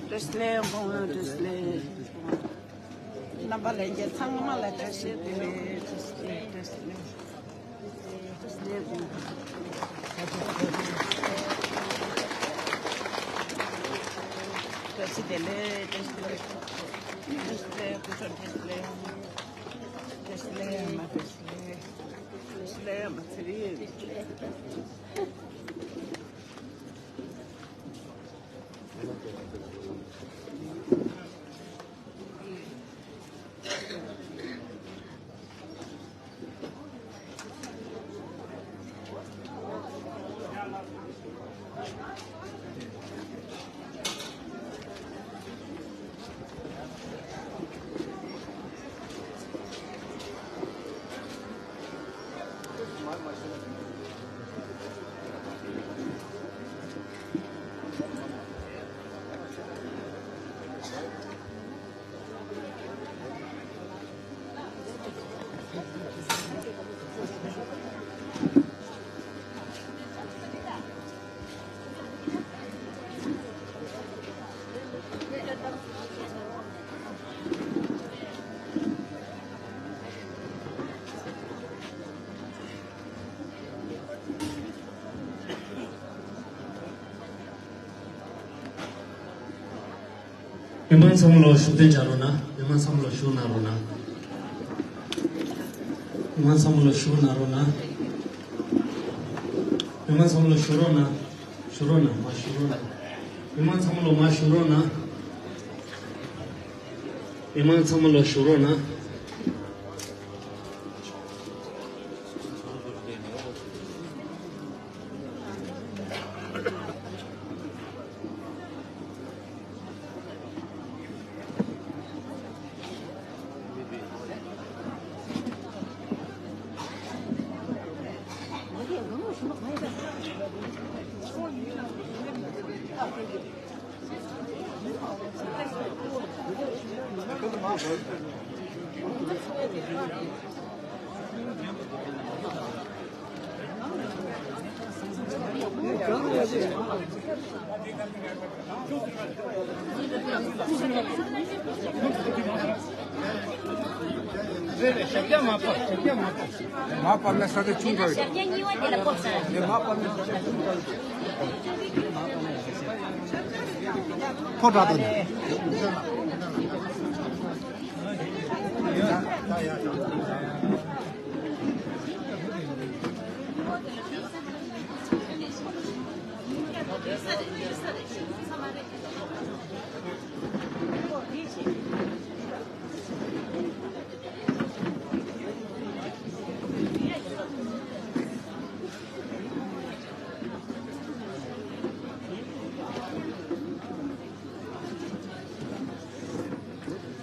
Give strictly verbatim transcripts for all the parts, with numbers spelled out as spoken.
བཀྲ་ཤིས་བདེ་ལེགས། བཀྲ་ཤིས་བདེ་ལེགས། རྣམ་པ་ལྷན་རྒྱས་ཚང་མ་ལ་བཀྲ་ཤིས་བདེ་ལེགས། བཀྲ་ཤིས་བདེ་ལེགས། བཀྲ་ཤིས་བདེ་ལེགས། བཀྲ་ཤིས་བདེ་ལེགས། བཀྲ་ཤིས་བདེ་ལེགས། བཀྲ་ཤིས་བདེ་ལེགས། སྐུ་མཁྱེན་བཀྲ་ཤིས་བདེ་ལེགས། བཀྲ་ཤིས་བདེ་ལེགས། བཀྲ་ཤིས་བདེ་ལེགས། བཀྲ་ཤིས་བདེ་ལེགས། ཚེ་རིང་། མི་མང་ཚང་མ་ལོ་ཤུགས་ལྡན་བྱ་རོགས་གནང་། མི་མང་ཚང་མ་ལོ་ཤུགས་གནང་རོགས་གནང་། མི་མང་ཚང་མ་ལོ་ཤུགས་གནང་རོགས་གནང་། མི་མང་ཚང་མ་ལོ་ཤུགས་རོགས་གནང་། ཤུགས་རོགས་གནང་། མ་ཤུགས་རོགས་གནང་། མི་མང་ཚང་མ་ལོ་མ་ཤུགས་རོགས་གནང་། མི་མང་ཚང་མ་ལོ་ཤུགས་རོགས་གནང་། རེད་རེད། ཞབས་བཀྱག་མ་ཕབ། ཞབས་བཀྱག་མ་ཕབ། མ་ཕབ་ན་ས་ཆ་ཆུང་དྲགས་ཡོད། ཞབས་བཀྱག་གཉིས་པ་དེ་ལ་ཕོག་ཚར། རེད། མ་ཕབ་ན་ས་ཆ་ཆུང་དྲགས་ཡོད། ཕོ་དྲག་ཏུ་ནས།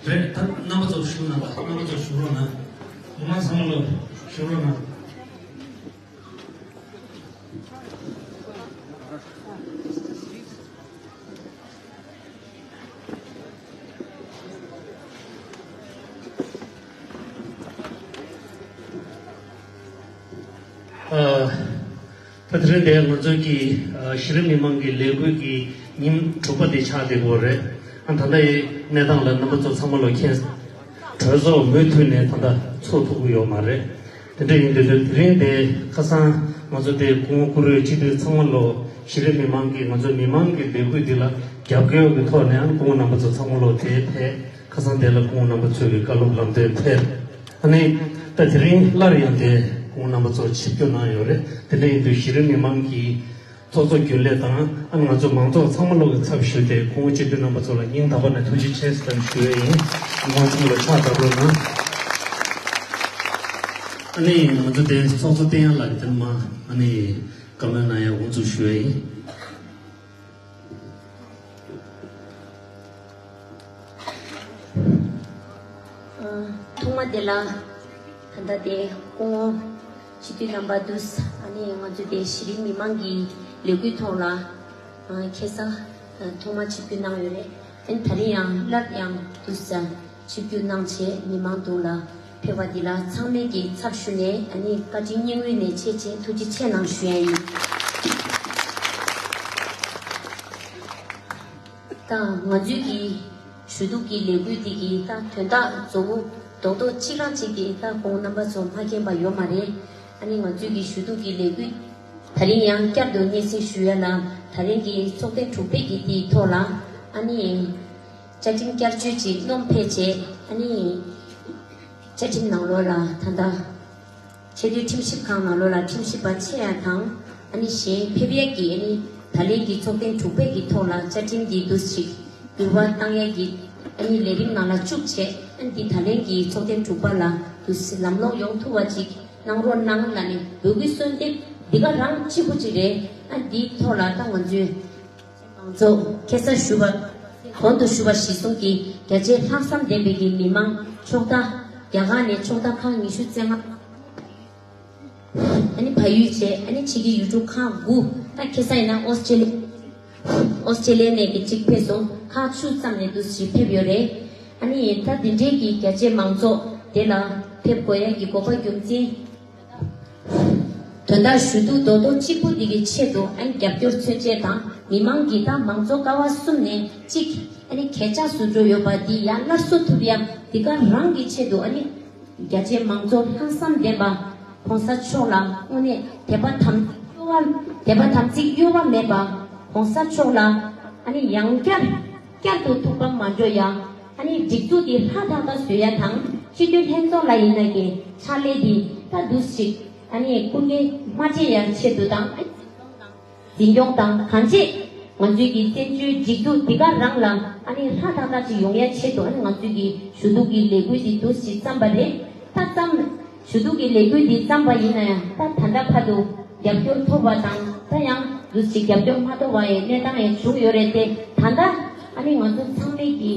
རེད། ད་རྣམ་པ་ཚོ་ཞུ་གནང་། རྣམ་པ་ཚོ་ཞུ་རོགས་གནང་། མི་མང་ཚང་མ་ལོ་ཞུ་རོགས་གནང་། ཨ། ད་དེ་རིང་འདིར་ང་ཚོ་གི་ཨ་གཞི་རིམ་མི་མང་གི་ལས་འགུལ་གྱི་ཉིན་དྲུག་པ་དེ་ཆགས་བསྡད་ཡོད་རེད། ཨ། ད་ལྟའི་གནས་སྟངས་ལ་རྣམ་པ་ཚོ་ཚང་མ་ལོ་མཁྱེན། གྲོས་ཚོགས་མུ་མཐུད་ནས་ད་ལྟ་ཚོགས་ཐུབ་ཀྱི་ཡོད་མ་རེད། དེ་འདྲ་ཡིན་དུས་དེ་རིང་དེ་ཁ་སང་ང་ཚོ་དེ་སྐུ་ངོ་བཀུར་འོས་སྤྱི་འཐུས་ཚང་མ་ལོ་གཞི་རིམ་མི་མང་གིས་ང་ཚོ་མི་མང་གི་ལས་འགུལ་འདི་ལ་རྒྱབ་སྐྱོར་གྱི་ཐོག་ནས་ཨ་སྐུ་ངོ་རྣམ་པ་ཚོ་ཚང་མ་ལོ་དེ་ཕེབས། ཁ་སང་དེ་ལ་སྐུ་ངོ་རྣམ་པ་ཚོས་ཀྱི་བཀའ་སློབ་ལམ་སྟོན་ཕེབས། ཨ་ནི་ད་དེ་རིང་སླར་ཡང་དེ་སྐུ་ངོ་རྣམ་པ་ཚོ་ཆིབས་བསྒྱུར་གནང་ཡོད་རེད། དེ་འདྲ་ཡིན་དུས་གཞི་རིམ་མི་མང་གི་ཚོགས་གཙོ་རྒྱུན་ལས་དང་ཨ་ནི་ང་ཚོ་མང་ཚོགས་ཚང་མ་ལོ་གི་ཚབ་ཞུས་ཏེ་སྐུ་ངོ་སྤྱི་འཐུས་རྣམ་པ་ཚོ་ལ་སྙིང་ཐག་པ་ནས་ཐུགས་རྗེ་ཆེ་ཟེར་ཞུ་ཡས་ཡིན། མང་ཚོགས་ལ་ཕྱག་བརྡབ་རོགས་གནང་། ཨ་ནི་ང་ཚོ་དེ་ཚོགས་གཙོ་བསྟན་ཡར་ལགས་ཀྱིས་དེ་ནས་མར་ཨ་ནི་བཀའ་མོལ་གནང་ཡས་དབུ་འཛུགས་ཞུ་ཡས་ཡིན། ཨ། ཐོག་མ་དེ་ལ་ད་ལྟ་དེ་སྐུ་ངོ་སྤྱི་འཐུས་རྣམ་པ་འདུག་ཨ་ནི་ང་ཚོ་དེ་གཞི་རིམ་མི་མང་གི་ལས་འགུལ་ཐོག་ལ་ཨ་ཁ་སང་ཨ་ཐོག་མ་ཆིབས་བསྒྱུར་གནང་ཡོད་རེད། ཨ་ནི་ད་རིང་ཡང་སླར་ཡང་འདུག་ཆིབས་བསྒྱུར་གནང་བྱས་མི་མང་དུ་ལ། ཕེབས་པ་འདི་ལ་ཚང་མས་ཀྱི་ཚབ་ཞུས་ནས་ཨ་ནི་བཀའ་དྲིན་སྙིང་དབུས་ནས་ཆེ་ཆེ་ཐུགས་རྗེ་ཆེ་གནང་ཞུ་ཡ་ཡིན། ད་ང་ཚོའི་གི་ཞུ་གཏུག་གི་ལས་འགུལ་འདི་གི་ད་དོན་དག་གཙོ་བོ་རྡོག་རྡོག་གཅིག་རང་གཅིག་དེ་ད་ཁོང་རྣམ་པ་ཚོ་མ་མཁྱེན་པ་ཡོད་མ་རེད། ཨ་ནི་ང་ཚོའི་གི་ཞུ་གཏུག་གི་ལས་འགུལ་ད་རིང་ཡང་བསྐྱར་དུ་སྙན་སེང་ཞུ་ཡ་ལ་ད་རིང་གི་ཚོགས་ཐེངས་དྲུག་པའི་གི་དེའི་ཐོག་ལ་ཨ་ནི་བཅའ་ཁྲིམས་བསྐྱར་བཅོས་ཀྱི་སྣོམ་ཕེབས་བྱས་ཨ་ནི་བཅའ་ཁྲིམས་ནང་ལོགས་ལ་ད་ལྟ་ཆེས་མཐོའི་ཁྲིམས་ཞིབ་ཁང་ནང་ལོགས་ལ་ཁྲིམས་ཞིབ་པ་ཆེ་ཡ་དང་ཨ་ནི་གཞན་ཕེབས་ཡས་ཀྱི་ཨ་ནི་ད་ལན་གྱི་ཚོགས་ཐེངས་དྲུག་པའི་གི་ཐོག་ལ་བཅའ་ཁྲིམས་འདི་འདུ་ཞིག་འགྱུར་བ་བཏང་ཡས་ཀྱི་ཨ་ནི་ལས་རིམ་ནང་ལ་བཅུག་བྱས་ཨ་ནི་འདི་ད་ལན་གྱི་ཚོགས་ཐེངས་དྲུག་པ་ལ་འདུ་ལམ་ལྷོང་ཡོང་ཐུབ་པ་ཅིག་གནང་རོགས་གནང་ལ་ནི་འབོད་སྐུལ་གསོལ་འདེབས་འདི་ག་རང་གཅིག་པུ་ཅིག་རེད། ཨ་འདིའི་ཐོག་ལ་ད་ང་ཚོས་མང་ཚོགས་ཁ་སང་ཞུ་བ་གོང་དུ་ཞུ་བ་གཞིར་བཟུང་གིས་རྒྱ་ཆེའི་ལྷག་བསམ་ལྡན་པའི་གི་མི་མང་ཕྱོགས་མཐའ་རྒྱ་གར་ནས་ཕྱོགས་མཐའ་ཁག་ཉི་ཤུ་རྩ་ལྔ། ཨ་ནི་བལ་ཡུལ་བྱས་ཨ་ནི་ཕྱི་རྒྱལ་ཡུལ་གྲུ་ཁག་དགུ། ད་ཁ་སང་ཡིན་ན་ཨོ་སི་ཀྲེ་ལི་ཨོ་སི་ཀྲེ་ལི་ཡ་ནས་གི་གཅིག་ཕེབས་སོང་། ཁག་བཅུ་ཙམ་ནས་འདུ་ཞིག་ཕེབས་ཡོད་རེད། ཨ་ནི་ད་འདི་འདྲའི་གི་རྒྱ་ཆེའི་མང་ཚོགས་དེ་ལ་ཕེབས་དགོས་ཡ་གི་དགོས་པ་རྒྱུ་མཚན། དོན་དག་ཞུ་གཏུག་རྡོག་རྡོག་གཅིག་པུ་འདི་གི་ཆེད་དུ་ཨ་ནི་རྒྱབ་སྐྱོར་མཚོན་བྱེད་དང་མི་མང་གི་ད་མང་གཙོ་ཀ་བ་གསུམ་ནས་གཅིག་ཨ་ནི་གད་ཆག་བཟོ་འགྲོ་ཡོད་པ་འདི་ཡང་སླར་གསོ་ཐུབ་ཡ་འདི་ག་རང་གི་ཆེད་དུ་ཨ་ནི་རྒྱ་ཆེའི་མང་གཙོ་ལྷག་བསམ་ལྡན་པ་༸གོང་ས་མཆོག་ལ་དངོས་གནས་དད་པ་དམ་གཡོ་བ་དད་པ་དམ་ཚིག་གཡོ་བ་མེད་པ་༸གོང་ས་མཆོག་ལ་ཨ་ནི་ཡང་བསྐྱར་བསྐྱར་དུ་ཐུགས་ཕམ་མ་འགྲོ་ཡ། ཨ་ནི་སྒྲིག་འཛུགས་འདི་ཧྲག་ཐག་ཐག་བཟོ་ཡ་དང་སྤྱི་འཐུས་ལྷན་ཚོགས་ལ་ཡིན་ན་གི་ཕྱག་ལས་འདི་ད་འདུ་ཞིག་ཨ་ནི་སྐུ་ངལ་མ་སྤྲད་ཡ་ཆེད་དུ་དང་ཨ་ནི་འཛིན་སྐྱོང་དང་གང་ཅི་ང་ཚོའི་གི་བཙན་བྱོལ་སྒྲིག་འཛུགས་འདི་ག་རང་ལ་ཨ་ནི་ཧྲག་ཐག་ཐག་ཅིག་ཡོང་ཡ་ཆེད་དུ་ཨ་ནི་ང་ཚོའི་གི་ཞུ་གཏུག་གི་ལས་འགུལ་འདི་འདུ་ཞིག་བརྩམས་པ་རེད། ད་བརྩམས་ཞུ་གཏུག་གི་ལས་འགུལ་འདི་བརྩམས་པ་ཡིན་ན་ཡང་ད་ད་ལྟ་བར་དུ་རྒྱབ་སྐྱོར་ཐོབ་པ་དང་ད་ཡང་འདུ་ཞིག་རྒྱབ་སྐྱོར་མ་ཐོབ་པ་ཡི་གནས་སྟངས་ཡང་བྱུང་ཡོད་རེད་དེ། ད་ལྟ་ཨ་ནི་ང་ཚོ་ཚང་མས་ཀྱི་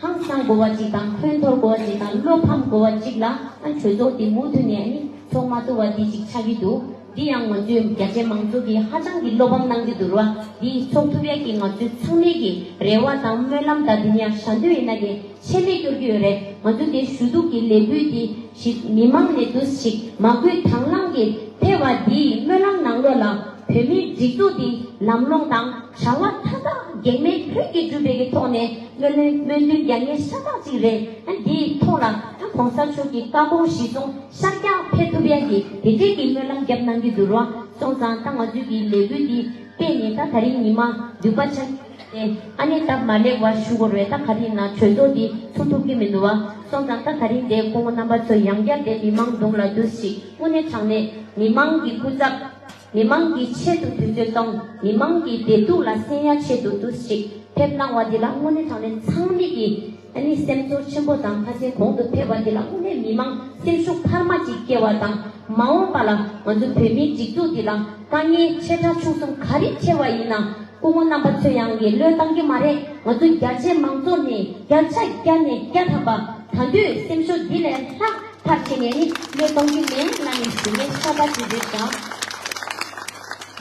ཧང་སང་དགོས་པ་ཅིག་དང་འཁོན་འཐོར་དགོས་པ་ཅིག་དང་བློ་ཕམ་དགོས་པ་ཅིག་ལ་ཨ་གྲོས་ཚོགས་འདི་མུ་མཐུད་ནས་ཨ་ནི་ཚོགས་མ་ཐུབ་པ་འདི་ཅིག་ཆགས་ཀྱི་འདུག་འདི་ཡང་ང་ཚོའི་རྒྱ་ཆེ་མང་ཚོགས་ཀྱིས་ཧ་ཅང་གི་བློ་ཕམ་གནང་གི་འདུག་ར། འདི་ཚོགས་ཐུབ་ཡ་གི་ང་ཚོའི་ཚང་མས་ཀྱི་རེ་བ་དང་སྨོན་ལམ་དང་འདི་ནས་ཡང་ཞལ་འདོན་ཡིན་ན་གི་ཆད་མེད་སྐྱོར་གྱི་ཡོད་རེད། ང་ཚོ་འདི་ཞུ་གཏུག་གི་ལས་འགུལ་འདི་ཞིག་མི་མང་ནས་འདུ་ཞིག་མ་དགོས་དང་བླངས་ཀྱི་ཕེབས་པ་འདིའི་སྨོན་ལམ་ནང་ལོགས་ལ་བོད་མིའི་སྒྲིག་འཛུགས་འདི་ལམ་ལྷོང་དང་བྱ་བ་མཐའ་དག་གེགས་མེད་ལྷུན་གྱིས་གྲུབ་པའི་གི་ཐོག་ནས་སྨོན་ལམ་སྨོན་འདུན་རྒྱག་མཁན་ཤ་སྟག་ཅིག་རེད། ཨ་འདིའི་ཐོག་ལ་ཨ་གོང་ས་མཆོག་གི་བཀའ་དགོངས་གཞིར་བཟུང་ཤར་རྒྱག་ཕེབས་ཐུབ་ཡ་གི་དེ་འདྲའི་གི་སྨོན་ལམ་བརྒྱབ་གནང་གི་འདུག་རོ། སོང་ཙང་ད་ང་ཚོའི་གི་ལས་འགུལ་འདི་སྤེལ་ནས་ད་ད་རིང་ཉི་མ་བདུན་པ་ཆགས། ཨ་ནི་ད་མ་ལེགས་པ་ཞུ་དགོས་རེད། ད་ག་རེ་ཡིན་ན་གྲོས་ཚོགས་འདི་ཚུགས་ཐུབ་ཀྱི་མི་འདུག་བ། སོང་ཙང་ད་ད་རིང་འདི་སྐུ་ངོ་རྣམ་པ་ཚོ་ཡང་བསྐྱར་དེ་མི་མང་གདོང་ལ་འདུ་ཞིག་དངོས་གནས་དྲང་གནས་མི་མང་གི་སྐུ་ཚབ། མི་མང་གི་ཆེད་དུ་དུས་ཚོད་གཏོང་། མི་མང་གི་བདེ་སྡུག་ལ་གསན་ཡ་ཆེད་དུ་འདུ་ཞིག་ཕེབས་གནང་བ་འདི་ལ་དངོས་གནས་དྲང་གནས་ཚང་མི་གི་ཨ་ནི་སེམས་ཚོར་ཆེན་པོ་དང་ཁ་སང་གོང་དུ་ཕེབས་པ་འདི་ལ་དངོས་གནས་མི་མང་སེམས་ཤུགས་འཕར་མ་ཅིག་སྐྱེ་བ་དང་མ་འོངས་པ་ལ་ང་ཚོ་བོད་མིའི་སྒྲིག་འཛུགས་འདི་ལ་དཀའ་ངལ་ཆེ་ཕྲ་ཆུང་གསུམ་ག་རེ་འཕྲད་པ་ཡིན་ན། སྐུ་ངོ་རྣམ་པ་ཚོས་ཡང་གི་བློས་བཏང་གི་མ་རེད། ང་ཚོ་རྒྱ་ཆེ་མང་ཚོགས་ནས་བརྒྱ་ཆ་བརྒྱ་ནས་བརྒྱ་ཐམ་པ་ད་དུང་སེམས་ཤུགས་འདི་ལས་ལྷག་ཐར་བྱས་ནས་ནི་བློས་གཏོང་གི་མེད་ལ་ནི་ཞུ་ངེས་གསར་པ་ཞིག་རེད་ཀྱང་།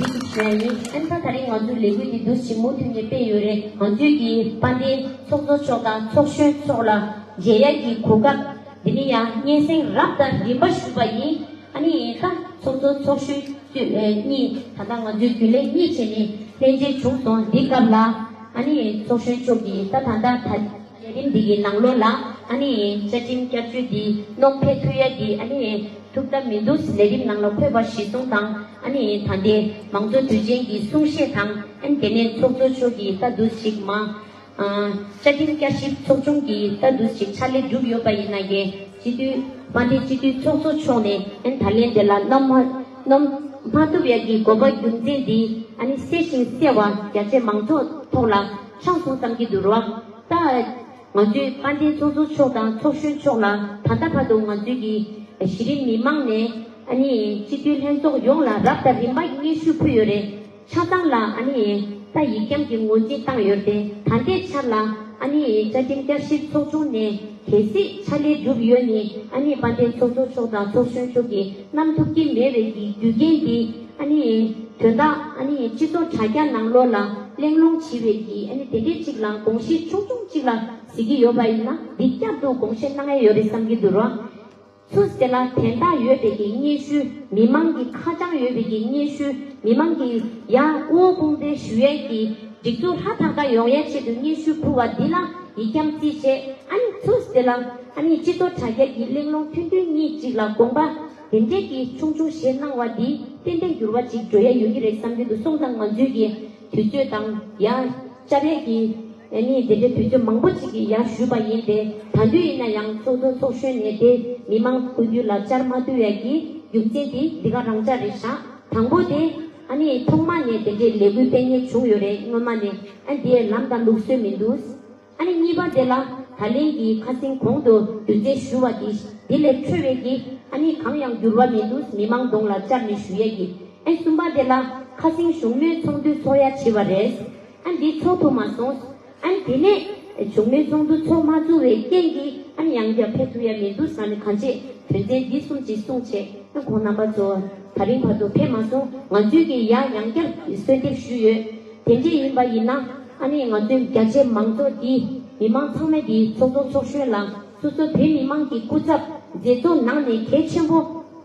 འདི་ཞུ་ཡ་ཡིན། ཨན་ད་ད་རིང་ང་ཚོའི་ལས་འགུལ་འདི་འདུ་ཞིག་མུ་མཐུད་ནས་སྤེལ་ཡོད་རེད། ང་ཚོའི་གི་དཔལ་ལྡན་ཚོགས་གཙོ་མཆོག་དང་ཚོགས་གཞོན་མཆོག་ལ་མཇལ་ཡ་གི་གོ་སྐབས་འདི་ནི་ཡང་སྙན་སེང་རབ་དང་རིམ་པ་ཞུས་པ་ཡིན། ཨ་ནི་ད་ཚོགས་གཙོ་ཚོགས་གཞོན་གཉིས་ད་ལྟ་ང་ཚོའི་རྒྱུན་ལས་གཉིས་བྱས་ནས་ལྷན་མཇལ་བྱུང་སོང་། འདི་སྐབས་ལ་ཨ་ནི་ཚོགས་གཞོན་མཆོག་གིས་ད་ད་ལྟ་ད་ལས་རིམ་འདི་གི་ནང་ལོགས་ལ་ཨ་ནི་བཅའ་ཁྲིམས་བསྐྱར་བཅོས་འདི་སྣོམ་ཕེབས་ཐུབ་ཡ་འདི་ཨ་ནི་ཐུབ་ཐབས་མི་འདུག་ལས་རིམ་ནང་ལ་འཁོད་པ་གཞིར་བཟུང་དང་ཨ་ནི་ད་ལྟའི་མང་གཙོ་དུས་ཆེན་གྱི་གསུང་བཤད་དང་ཨ་ནི་དེ་ནས་ཚོགས་གཙོ་མཆོག་གིས་ད་འདུ་ཞིག་མ། བཅའ་ཁྲིམས་བསྐྱར་ཞིབ་ཚོགས་ཆུང་གི་ལྟ་འདུ་ཞིག་ཕྱག་ལས་གྲུབ་ཡོད་པ་ཡིན་ན་གས་སྤྱི་འཐུས་དཔལ་ལྡན་སྤྱི་འཐུས་ཚོགས་གཙོ་མཆོག་ནས་ཨན་ད་ལན་དེ་ལ་གནོམ་མ་གནོམ་མ་ཐུབ་ཡ་གི་དགོས་པ་རྒྱུ་མཚན་འདི་ཨ་ནི་གསལ་ཞིང་གསལ་བ་རྒྱ་ཆེ་མང་ཚོགས་ཐོག་ལ་ཆགས་སོང་བསམ་གྱི་འདུག་རོགས། ད་ང་ཚོས་དཔལ་ལྡན་ཚོགས་གཙོ་མཆོག་དང་ཚོགས་གཞོན་མཆོག་ལ་ད་ལྟ་བར་དུ་ང་ཚོས་ཀྱི་གཞི་རིམ་མི་མང་ནས་ཨ་ནི་སྤྱི་འཐུས་ལྷན་ཚོགས་ཡོངས་ལ་རབ་དང་རིམ་པ་སྙན་ཞུ་ཕུལ་ཡོད་རེད། ཆ་ཚང་ལ་ཨ་ནི་ད་ཡིག་རྒྱམ་གྱི་ངོས་འཛིན་བཏང་ཡོད་དེ། ད་ལྟའི་ཆར་ལ་ཨ་ནི་བཅའ་ཁྲིམས་བསྐྱར་ཞིབ་ཚོགས་ཆུང་ནས་གལ་སྲིད་ཕྱག་ལས་གྲུབ་ཡོད་ནི་ཨ་ནི་དཔལ་ལྡན་ཚོགས་གཙོ་མཆོག་དང་ཚོགས་གཞོན་མཆོག་གིས་གནང་ཐུབ་ཀྱི་མེད་པའི་གི་རྒྱུ་རྐྱེན་འདི་ཨ་ནི་དོན་དག་ཨ་ནི་སྤྱི་ཚོགས་དྲ་རྒྱ་ནང་ལོགས་ལ་གླེང་སློང་བྱེད་པའི་གི་ཨ་ནི་དེ་འདྲའི་གཅིག་ལ་དགོངས་གཞི་ཆུང་ཆུང་གཅིག་ལ་གཟིགས་ཀྱི་ཡོད་པ་ཡིན་ན་འདི་བསྐྱར་དུ་དགོངས་བཞེས་གནང་ཡ་ཡོད་རེད་བསམ་གྱི་འདུག་རོགས། ཚུ་དེ་ལ་དན་རྟགས་ཡོད་པའི་གི་སྙན་ཞུ། མི་མང་གི་ཁ་བྱང་ཡོད་པའི་གི་སྙན་ཞུ། མི་མང་གི་ཡ་དབུ་དཔུང་སྡེ་ཞུ་ཡས་ཀྱི་སྒྲིག་འཛུགས་ཧྲ་ཐག་ཐག་ཡོང་ཡས་ཆེད་དུ་སྙན་ཞུ་ཕུལ་བ་འདི་ལ་ཡིག་རྒྱམ་རྩིས་བྱས། ཨ་ནི་ཚུ་དེ་ལ་ཨ་ནི་སྤྱི་ཚོགས་དྲ་རྒྱ་གི་གླེང་སློང་ཐུང་ཐུང་གཉིས་གཅིག་ལ་དགོངས་པ་དེ་འདྲས་ཀྱི་ཆུང་ཆུང་བཞེས་གནང་བ་འདི་ཏན་ཏན་འགྱུར་བ་ཅིག་འགྲོ་ཡ་ཡོད་ཀྱི་རེད་བསམ་གྱི་འདུག་སོང་ཙང་ང་ཚོའི་གི་དུས་ཚོད་དང་ཡ་བཅར་ཡས་ཀྱི་ཨ་ནི་དེ་འདྲའི་དུས་ཚོད་མང་པོ་ཅིག་གི་ཡར་ཞུས་པ་ཡིན་ཏེ། ད་དུང་ཡིན་ན་ཡང་ཚོགས་གཙོ་ཚོགས་གཞོན་ནས་དེ་མི་མང་སྐུ་མདུན་ལ་བཅར་མ་ཐུབ་ཡ་གི་རྒྱུ་མཚན་དེ་འདི་ག་རང་ཅག་རེད་ཤག་དང་པོ་དེ་ཨ་ནི་ཐོག་མ་ནས་དེ་འདྲའི་ལས་འགུལ་སྤེལ་མཁན་བྱུང་ཡོད་རེད། སྔོན་མ་ནས་ཨ་འདིའི་ལམ་དང་ལུགས་སྲོལ་མི་འདུག་ཨ་ནི་གཉིས་པ་དེ་ལ་ད་ལན་གྱི་ཁ་སང་གོང་དུ་རྒྱུ་མཚན་ཞུ་བ་དེ་འདི་ལས་འཕྲོས་པའི་གི་ཨ་ནི་གང་ཡང་འགྱུར་བ་མི་འདུག་མི་མང་གདོང་ལ་བཅར་ནས་ཞུ་ཡས་ཀྱི། ཨ་གསུམ་པ་དེ་ལ་ཁ་སང་བཞུགས་མོལ་ཚོགས་འདུ་ཚོགས་ཡ་བྱས་པ་རེད། ཨ་འདི་ཚོགས་ཐུབ་མ་སོང་། ཨ་དེ་ནས་བཞུགས་མོལ་ཚོགས་འདུ་ཚོགས་མ་ཚུགས་པའི་རྐྱེན་གྱིས་ཨ་ནི་ཡང་བསྐྱར་ཕེབས་ཐུབ་ཡ་མི་འདུག་ཟེར་ནས་གང་ཅི་དོན་ཚན་འདི་གསུམ་ཅིག་གསུངས་བྱས། ཨ་ཁོང་རྣམ་པ་ཚོ་ད་རིང་བར་དུ་ཕེབས་མ་སོང་། ང་ཚོས་ཀྱི་ཡ་ཡང་བསྐྱར་གསོལ་འདེབས་ཞུས་ཡོད། དེ་འདྲས་ཡིན་པ་ཡིན་ན་ཨ་ནི་ང་ཚོའི་རྒྱ་ཆེ་མང་ཚོགས་འདི་མི་མང་ཚང་མས་འདི་ཚོགས་གཙོ་ཚོགས་གཞོན་ལ་སོ་སོ་བོད་མི་མང་གི་སྐུ་ཚབ་མཛད་གཙོ་ནང་ནས་གལ་ཆེན་པོ་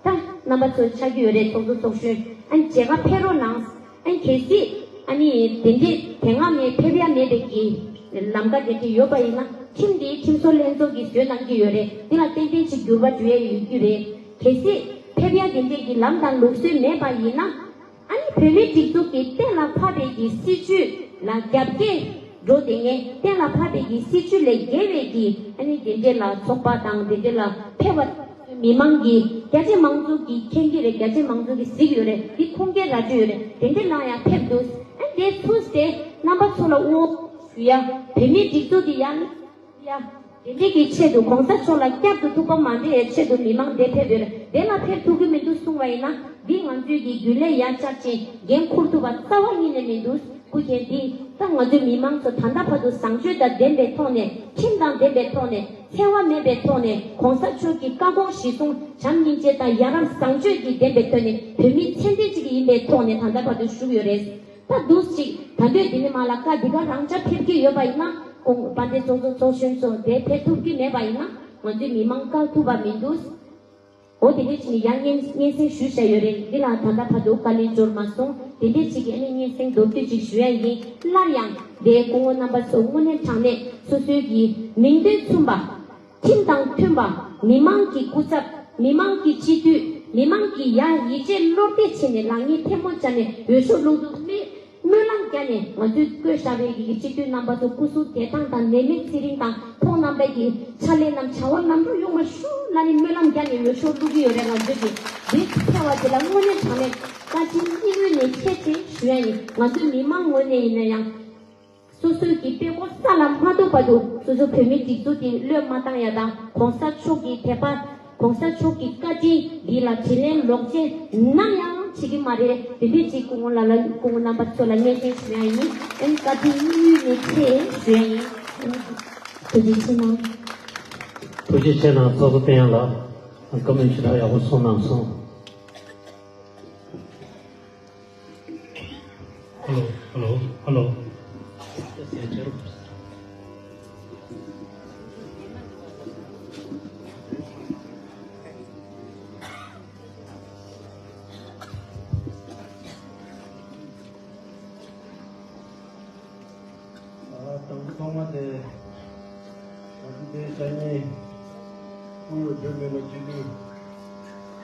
ད་རྣམ་པ་ཚོ་ཆགས་ཀྱི་ཡོད་རེད། ཚོགས་གཙོ་ཚོགས་གཞོན་ཨ་ནི་མཇལ་ཁ་ཕེབས་རོགས་གནང་། ཨ་ནི་གལ་སྲིད་ཨ་ནི་དེ་འདྲས་དེ་སྔ་ནས་ཕེབས་ཡ་མེད་པའི་གི་ལམ་ཀ་དེ་འདྲས་ཡོད་པ་ཡིན་ན་ཁྲིམས་དེ་ཁྲིམས་བཟོ་ལྷན་ཚོགས་ཀྱིས་བཟོས་གནང་གི་ཡོད་རེད། དེ་ལ་ཏན་ཏན་ཅིག་འགྱུར་བ་འགྲོ་ཡ་ཡོད་ཀྱི་རེད། གལ་སྲིད་ཕེབས་ཡ་དེ་འདྲས་ཀྱི་ལམ་དང་ལུགས་སྲོལ་མེད་པ་ཡིན་ན། ཨ་ནི་བོད་མིའི་སྒྲིག་འཛུགས་ཀྱི་གཏན་ལ་ཕབ་པའི་གི་སྲིད་བྱུས་ལ་རྒྱབ་འགལ་འགྲོ་བསྡད་མཁན། གཏན་ལ་ཕབ་པའི་གི་སྲིད་བྱུས་ལས་འགལ་བའི་གི་ཨ་ནི་དེ་འདྲས་ལ་ཚོགས་པ་དང་དེ་འདྲས་ལ་ཕེབས་པ་མི་མང་གི་རྒྱ་ཆེ་མང་ཚོགས་ཀྱི་མཁྱེན་གྱི་རེད། རྒྱ་ཆེ་མང་ཚོགས་ཀྱི་གཟིགས་ཡོད་རེད། འདི་ཁུངས་སྐྱེལ་ར་སྤྲོད་ཡོད་རེད། དེ་འདྲས་ལ་ཡང་ཕེབས་འདུག་ཨ་ནི་དེ་ཚུགས་ཏེ་རྣམ་པ་ཚོ་ལ་དབུ་ཞུ་ཡ། བོད་མིའི་སྒྲིག་འཛུགས་ཀྱི་ཡང་ཡ། དེ་འདྲས་ཀྱི་ཆེད་དུ་གོང་ས་མཆོག་ལ་བསྐྱར་དུ་ཐུགས་ཕམ་མ་འདྲེན་ཡའི་ཆེད་དུ་མི་མང་འདིར་ཕེབས་ཡོད་རེད། དེ་ལ་ཕེབས་ཐུབ་ཀྱི་མི་འདུག་གསུངས་པ་ཡིན་ན། འདི་ང་ཚོའི་གི་རྒྱུན་ལས་ཡར་བཅར་ཅིང་འགན་འཁུར་ཐུབ་པ་རྩ་བ་ཉིད་ནས་མི་འདུག་སྐུ་མཁྱེན། འདི་ད་ང་ཚོའི་མི་མང་ཚོ་ད་ལྟ་བར་དུ་བཟང་སྤྱོད་དང་ལྡན་པའི་ཐོག་ནས། ཁྲིམས་དང་ལྡན་པའི་ཐོག་ནས། འཚེ་བ་མེད་པའི་ཐོག་ནས། གོང་ས་མཆོག་གི་བཀའ་དགོངས་གཞིར་བཟུང་བྱམས་སྙིང་རྗེ་དང་ཡ་རབས་བཟང་སྤྱོད་ཀྱི་ལྡན་པའི་ཐོག་ནས། བོད་མི་ཚད་ལྡན་ཅིག་ཡིན་པའི་ཐོག་ནས་ད་ལྟ་བར་དུ་བཞུགས་ཡོད་རེད། ད་འདུག་ཅིག་ད་འདོད་འདི་ནི་མ་ལ་བཀའ་འདི་ག་རང་ཅག་ཕེབས་ཀྱི་ཡོད་པ་ཡིན་ན། ཁོང་དཔལ་ལྡན་ཚོགས་གཙོ་ཚོགས་གཞོན་ཚོ་དེ་ཕེབས་ཐུབ་ཀྱི་མེད་པ་ཡིན་ན། ང་ཚོའི་མི་མང་བཀག་ཐུབ་པ་མི་འདུག་འོ་དེ་འདྲས་ཅིག་ནི་ཡང་སྙན་སྙན་སེང་ཞུས་བཞག་ཡོད་རེད། འདི་ལ་ད་ལྟ་བར་དུ་བཀའ་ལན་འབྱོར་མ་སོང་། དེ་འདྲས་ཅིག་གི་ཨ་ནི་སྙན་སེང་མདོར་བསྡུས་ཅིག་ཞུ་ཡ་ཡིན། སླར་ཡང་དེའི་སྐུ་ངོ་རྣམ་པ་ཚོ་དངོས་གནས་དྲང་གནས་སོ་སོའི་གི་མིང་དོན་མཚུངས་པ། ཁྲིམས་དང་མཐུན་པ། མི་མང་གི་སྐུ་ཚབ། མི་མང་གི་སྤྱི་འཐུས། མི་མང་གི་ཡ་ཡིད་ཆེས་བློ་གཏད་བྱས་ནས་ལག་གཉིས་ཐལ་མོ་སྦྱར་ནས་འོས་ཤོག་བླུག་ཐུབ་མེད། སྨོན་ལམ་རྒྱག་ནས་ང་ཚོས་བསྐོས་བཞག་པའི་གི་སྤྱི་འཐུས་རྣམ་པ་ཚོ་སྐུ་གཟུགས་བདེ་ཐང་དང་ནད་མེད་ཚེ་རིང་དང་། ཁོང་རྣམ་པའི་གི་ཕྱག་ལས་རྣམས་བྱ་བ་ལམ་འགྲོ་ཡོང་བ་ཤུགས་ལ་ནི་སྨོན་ལམ་རྒྱག་ནས་འོས་ཤོག་བླུག་གི་ཡོད་རེད། ང་ཚོས་ཀྱི་འདི་ཕེབས་པ་དེ་ལ་དངོས་གནས་དྲང་གནས་བཀའ་དྲིན་སྙིང་དབུས་ནས་ཆེ་ཆེ་ཞུ་ཡ་ཡིན། ང་ཚོའི་མི་མང་ངོས་ནས་ཡིན་ན་ཡང་། སོ་སོའི་གི་དཔྲལ་མགོ་ས་ལ་མ་ཐུག་བར་དུ་སོ་སོ་བོད་མིའི་སྒྲིག་འཛུགས་དེ་བློས་མ་བཏང་ཡ་དང་། གོང་ས་མཆོག་གི་དད་པ། གོང་ས་མཆོག་གི་བཀའ་དྲིན་འདི་ལ་དྲིན་ལན་ལོག་འཇལ་ནམ་ཡང་བྱེད་ཀྱི་མ་རེད། དེ་འདྲས་ཅིག་སྐུ་ངོ་ལ་ལ་སྐུ་ངོ་རྣམ་པ་ཚོ་ལ་སྙན་སེང་ཞུ་ཡ་ཡིན། ཨ་ནི་བཀའ་དྲིན་སྙིང་དབུས་ནས་ཆེ་ཞུ་ཡ་ཡིན། ཐུགས་རྗེ་ཆེ་གནང་། ཐུགས་རྗེ་ཆེ་གནང་། ཚོགས་གཙོ་བསྟན་དབྱངས་ལགས། བཀའ་མོལ་ཞུ་དག་ཡག་པོ་གསུངས་གནང་སོང་། Hello, hello, hello. ཨ། དང་པོ་ཐོག་མ་དེ། ང་ཚོ་དེ་ཞག་ཉིན་ཀོང་ལོ་བོད་མི་མང་སྤྱི་འཐུས་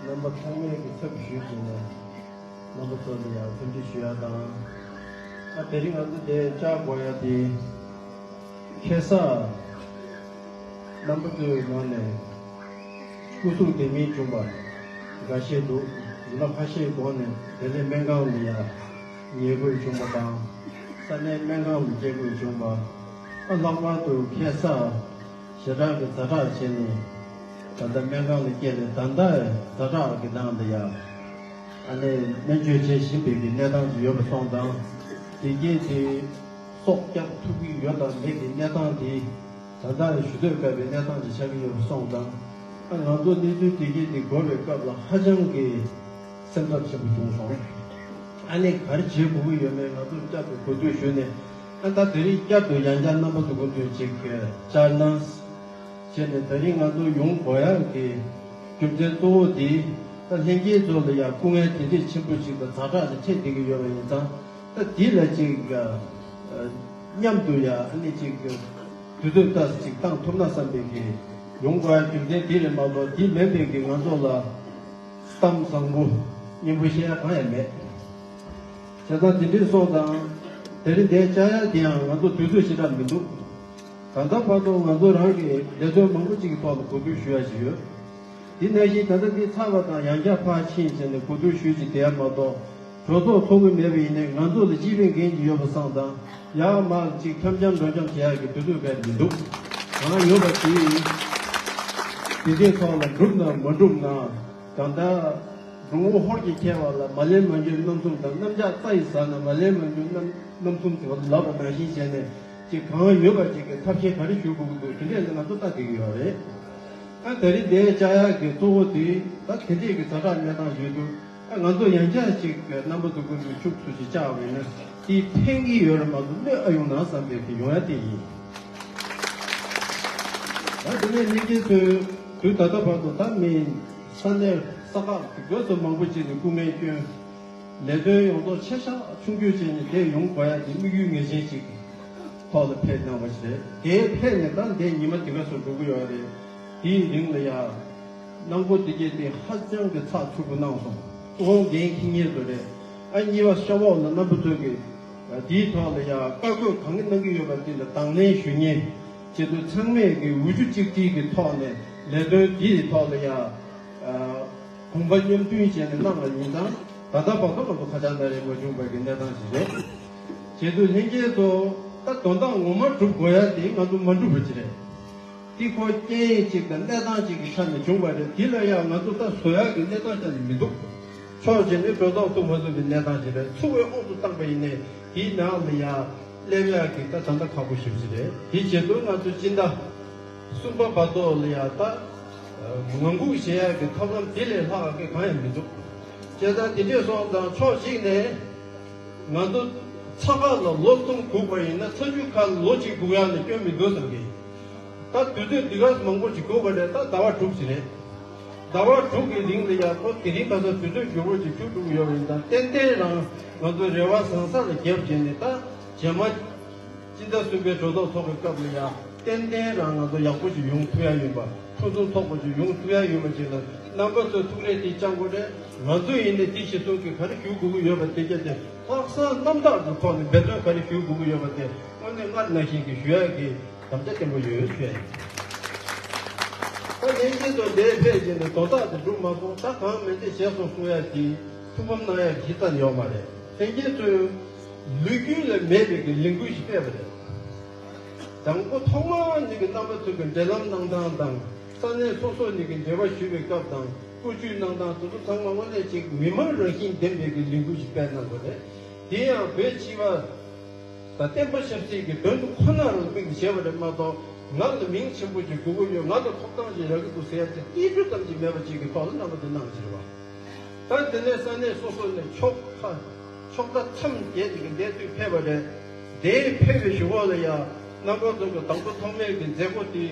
རྣམ་པ་ཚང་མས་ཀྱི་ཚབ་ཞུས་བྱས་ནས་རྣམ་པ་ཚོ་ལ་ཡང་འཚམས་འདྲི་ཞུ་ཡ་དང་། ཨ། དེ་རིང་ང་ཚོ་དེ་བཅར་དགོས་ཡ་དེ་ཁ་སང་རྣམ་པ་ཚོའི་ནང་ནས་སྐུ་གཟུགས་བདེ་མིན་བྱུང་བ་འགའ་ཤས་འདུག་ཡིན་ན་ཁ་ཤས་གོང་ནས་བདེ་ལེགས་སྨན་ཁང་ལ་ཡ་ཉལ་དགོས་བྱུང་བ་དང་། ས་གནས་སྨན་ཁང་ལ་སྐྱེལ་དགོས་བྱུང་བ། ཨ། ལྷག་པར་དུ་ཁ་སང་ཞེ་དྲག་གི་ཛ་དྲག་བྱས་ནས་ད་ལྟ་སྨན་ཁང་ལ་སྐྱེལ་ནས་ད་ལྟ་ཛ་དྲག་གི་སྒང་དུ་ཡ། ཨ་ནི་སྨན་བཅོས་བྱེད་བཞིན་པའི་གི་གནས་སྟངས་ཅིག་ཡོད་པ་སོང་ཙང་། དེ་གས་དེ་སྲོག་སྐྱབས་ཐུབ་ཀྱི་ཡོད་དང་མེད་ཀྱི་གནས་སྟངས་དེ་ད་ལྟ་ཞུ་འདོད་དཀའ་བའི་གནས་སྟངས་ཅིག་ཆགས་ཀྱི་ཡོད་པ་སོང་ཙང་། ཨ། ང་ཚོ་གནས་ཚུལ་དེ་གས་དེ་གོ་བའི་སྐབས་ལ་ཧ་ཅང་གི་སེམས་འཚབ་ཆེན་པོ་བྱུང་སོང་། ཨ་ནི་ག་རེ་བྱེད་དགོས་ཀྱི་ཡོད་མེད་ང་ཚོར་བསྐྱར་དུ་གོ་ཐོས་ཞུས་ནས། ཨ། ད་དེ་རིང་བསྐྱར་དུ་ཡང་བསྐྱར་རྣམ་པ་ཚོ་གོ་ཐོས་ཅིག་བཅར་གནང་བྱས་ནས། དེ་རིང་ང་ཚོ་ཡོང་དགོས་ཡག་གི་ རྒྱུ་མཚན་གཙོ་བོ་དེ་ད་ལྷན་རྒྱས་ཚོ་ལ་ཡང་སྐུ་ངལ་དེ་འདྲས་ཆེན་པོ་ཞིག་དང་ཛ་དྲག་ཅིག་འཕྲད་བསྡད་ཀྱི་ཡོད་པ་ཡིན་ཙང་། ད་དེ་ལ་ཅིག་ཨ་མཉམ་དུ་ཡང་ཨ་ནི་ཅིག་དུས་ཚོད་ལྟར་ཅིག་བཏང་ཐུབ་ན་བསམ་པའི་གི་ཡོང་དགོས་ཡ་རྒྱུ་མཚན་དེ་རེད་མ་གཏོགས། དེ་མིན་པའི་གི་ང་ཚོ་ལ་གཏམ་བཟང་པོ་སྙན་པོ་བཤད་ཡ་གང་ཡང་མེད། བྱས་ཙང་དེ་འདྲས་སོང་ཙང་དེ་རིང་འདིར་བཅར་ཡ་དེ་ཡང་ང་ཚོ་དུས་ཚོད་ཞེ་དྲག་མི་འདུག་ད་ལྟ་བར་དུ་ང་ཚོ་རང་གི་ལས་དོན་མང་པོ་ཅིག་གི་ཐོག་ལ་གོ་བསྡུར་ཞུ་ཡ་ཞིག་ཡོད། དེ་ནང་བཞིན་ད་ལྟ་འདི་ཚར་བ་དང་ཡང་བསྐྱར་ཕར་ཕྱིན་བྱས་ནས་གོ་བསྡུར་ཞུས་ཀྱི་བསྡད་ཡ་མ་གཏོགས། གྲོས་ཚོགས་ཚོགས་ཀྱི་མེད་པ་ཡིན་ནའི་ང་ཚོ་ལ་སྤྱི་པའི་འགན་ཅིག་ཡོད་པ་བསམ་དང་། ཡར་མར་ཅིག་འཆམ་འཆམ་འགྲོ་འཆམ་བྱེད་ཡ་གི་དུས་ཚོད་དཔེ་མི་འདུག་གང་ཡོད་པ་དེ་དེ་འདྲའི་ཐོག་ལ་འགྲུབ་ན་མ་འགྲུབ་ན། ད་ལྟ་འབྲུག་མོ་ཧོར་གྱིས་ཁྱེར་བ་ལ་མ་ལེན་མ་འཇོན་རྣམ་གསུམ་དང་། གནམ་ལྕགས་རྩྭ་ཡིས་ཟ་ན་མ་ལེན་མ་འཇོན་རྣམ་རྣམ་གསུམ་ཟེར་བ་ལབ་པ་ནང་བཞིན་བྱས་ནས་ཅིག་གང་ཡོད་པ་ཅིག་གི་ཐབས་ཤེས་ག་རེ་ཞུ་དགོས་ཀྱི་འདུག་དེ་འདྲས་ང་ཚོ་ལྟ་བསྡད་ཀྱི་ཡོད་རེད། ཨ་ད་རིང་འདིར་བཅར་ཡག་གི་གཙོ་བོ་དེ་ད་དེ་འདྲས་ཀྱི་ཛ་དྲག་གནས་སྟངས་ཡོད་དུས། ཨ་ང་ཚོ་ཡང་བསྐྱར་ཅིག་རྣམ་པ་ཚོ་སྐུ་མདུན་ཕྱུག་ཚོ་ཞིག་བཅར་བ་ཡིན་ན་དེ་ཕན་གྱི་ཡོད་རེད་མ་གཏོགས་གནོད་ཨ་ཡོང་ན་བསམ་པའི་དེ་ཡོང་ཡ་དེ་ཡིན། ད་དེ་ནས་ལྷན་རྒྱས་ཚོས་དུས་ད་ལྟ་བར་དུ་ད་མི་ས་གནས་ས་ཁག་གི་སྒོས་སུ་མང་པོ་ཅིག་ནས་སྐུ་ངལ་བསྐྱོན། ལས་དོན་ཡོངས་རྫོགས་ཆེ་ཆུང་ཆུང་ཆུང་བྱས་ནས་དེ་ཡོང་དགོས་ཡ་དེ་དམིགས་ཡུལ་ངེས་ཅན་ཅིག་ཐོག་ལ་ཕེབས་གནང་བ་ཞིག་རེད། དེ་ཕེབས་ནས་ད་འདི་ཉི་མ་དེ་ག་ཚོད་འགྲོ་གི་ཡོད་རེད། དེའི་རིང་ལ་ཡ་གནང་སྒོ་དེ་གས་དེ་ཧ་ཅང་གི་ཚགས་ཚུད་པོ་གནང་སོང་། ཨོ་འགན་འཁྱེར་མཁན་ཚོ་རེད། ཨ་གཉིས་པ་ཤ་བོག་ལ་རྣམ་པ་ཚོས་ཀྱི་དེའི་ཐོག་ལ་ཡ་བཀའ་བཀོད་གང་གི་གནང་གི་ཡོད་པ་དེ་ལ་དང་ལེན་ཞུ་མཁན་བྱེད་དུ་ཚང་མས་ཀྱི་འུ་ཚུགས་གཅིག་སྒྲིལ་གྱི་ཐོག་ནས་ལས་དོན་དེའི་ཐོག་ལ་ཡ། དགོངས་པ་མཉམ་མཐུན་བྱས་ནས་གནང་བ་ཡིན་ཙང་། ད་ལྟ་བར་དུ་ང་ཚོ་ཁ་བྱང་ན་རེ་མ་བྱུང་བ་གི་གནས་སྟངས་ཤིག་རེད། བྱེད་དུས་ལྷན་རྒྱས་ཚོ་ད་དོན་དག་ངོ་མ་སྒྲུབ་དགོས་ཡ་དེ་ང་ཚོ་མ་འགྲུབ་པ་ཅིག་རེད། དེ་ཁོ་རྐྱེན་ཅིག་དང་གནས་སྟངས་ཅིག་གི་ཆ་ནས་བྱུང་བ་རེད། དེ་ལ་ཡང་ང་ཚོ་ད་བཟོ་ཡ་གི་གནས་སྟངས་ཆ་ནས་མི་འདུག་ཕྱོགས་གཅིག་ནས་གྲོས་ཚོགས་ཚུགས་མ་ཚུགས་ཀྱི་གནས་སྟངས་ཅིག་རེད། ཚུགས་པའི་དབང་དུ་བཏང་པ་ཡིན་ནའི་དེའི་ནང་ལ་ཡ་སླེབས་ཡ་གི་ད་ད་ལྟ་ཁག་པོ་ཞེ་པོ་ཅིག་རེད། དེ་བྱེད་དུས་ང་ཚོ་སྤྱི་ཟླ་གསུམ་པ་བར་དུ་ལ་ཡ་ད། ངང་སྒུག་བྱེད་ཡག་གི་ཐབས་ལམ་དེ་ལས་ལྷག་གི་གང་ཡང་མི་འདུག་བྱས་ཙང་དེ་འདྲས་སོང་ཙང་ཕྱོགས་གཅིག་ནས་ང་ཚོ་ཚ་ཁ་ལ་ལོ་གསུམ་སྒུག་པ་ཡིན་ན་ཚ་ཆུ་ཁ་ལ་ལོ་གཅིག་སྒུག་ཡག་ལས་སྐྱོན་མི་འདུག་བསམ་གི། ད་དུས་ཚོད་འདི་ག་མང་པོ་ཞིག་སྒུག་པ་རེད། ད་ཟླ་བ་དྲུག་ཅིག་རེད། ཟླ་བ་དྲུག་གི་རིང་ལ་ཡག་པོ་དེ་རིང་ཁ་སང་དུས་ཚོད་འགྱུར་བ་ཅིག་བྱུང་འགྲོ་གི་ཡོད་པ་ཡིན་ཙང་ཏན་ཏན་རང་ང་ཚོ་རེ་བ་བཟང་ས་ལ་རྒྱབ་བྱས་ནས་ད་རྗེས་མ། སྤྱི་ཟླ་གསུམ་པའི་གྲོས་ཚོགས་ཚོགས་པའི་སྐབས་ལ་ཡང་ཏན་ཏན་རང་ང་ཚོ་ཡག་པོ་ཞིག་ཡོང་ཐུབ་ཡ་ཡིན་པ། ཕུན་སུམ་ཚོགས་པ་ཞིག་ཡོང་ཐུབ་ཡ་ཡོད་པ་ཅིག་ལ་རྣམ་པ་ཚོས་ཐུགས་རེ་དེ་བཅང་དགོས་རེད། ང་ཚོ་ཡིན་ནའི་དེ་གཞིར་བཟུང་གིས་ག་རེ་ཞུ་དགོས་ཀྱི་ཡོད་པ་དེ་གྱད་དེ་ལྷག་བསམ་རྣམ་དག་གི་ཐོག་ནས་འབད་བརྩོན་ག་རེ་ཞུ་དགོས་ཀྱི་ཡོད་པ་དེ་དངོས་གནས་སྔར་ནང་བཞིན་གྱི་ཞུ་ཡ་གི་དམ་བཅའ་བརྟན་པོ་ཡོད་ཞུ་ཡ་ཡིན། ད་ལྷན་རྒྱས་ཚོ་འདིར་ཕེབས་བྱས་ནས་དོན་དག་དེ་འགྲུབ་མ་སོང་། ད་གང་མིན་འདི་བྱས་སོང་གསུང་ཡ་གི་ཐུགས་ཕམ་གནང་ཡ་གི་གཞི་རྩ་ནས་ཡོད་མ་རེད། ལྷན་རྒྱས་ཚོས། ལོ་རྒྱུས་ལ་མེད་པའི་གི་ལས་འགུལ་ཞིག་སྤེལ་བ་རེད། དང་པོ་ཐོག་མ་ནས་ཀྱི་རྣམ་པ་ཚོ་གི་འབྲེལ་ལམ་གནང་སྟངས་དང་། ས་གནས་སོ་སོ་ནས་ཀྱི་འབྲེལ་བ་ཞུ་བའི་སྐབས་དང་བཀོད་ཇུས་གནང་སྟངས་དེ་ཚོ་ཚང་མ་དངོས་གནས་ཅིག་མི་མང་རང་བཞིན་ལྡན་པའི་གི་ལས་འགུལ་ཞིག་སྤེལ་གནང་དགོས་རེད། དེ་ཡང་བོད་སྤྱི་པ་དང་བསྟན་པ་ཆབ་སྲིད་ཀྱི་དོན་དུ་ཁོ་ན་རང་དམིགས་ནས་བྱས་པ་རེད་མ་གཏོགས། ང་ལ་མིང་ཆེན་པོ་ཞིག་དགོས་ཀྱི་ཡོད། ང་ལ་ཐོབ་ཐང་ཞིག་རག་གི་འདུག་ཟེར་ཡ་དེ་ཏིལ་འབྲུ་ཙམ་གྱིས་མེད་པ་ཅིག་གི་ཐོག་ལ་རྣམ་པ་ཚོ་གནང་ཟེར་བ། ད་དེ་ནས་ས་གནས་སོ་སོ་ནས་ཕྱོགས་ཁག་ཕྱོགས་མཐའ་མཚམས་བརྒྱད་ཅིག་གི་འདས་དུས་ཕེབས་པ་རེད། དེའི་ཕེབས་པའི་གཞུག་གུ་ལ་ཡང་རྣམ་པ་ཚོ་གི་དང་པོ་ཐོག་མའི་གི་མཛད་སྒོ་དེ་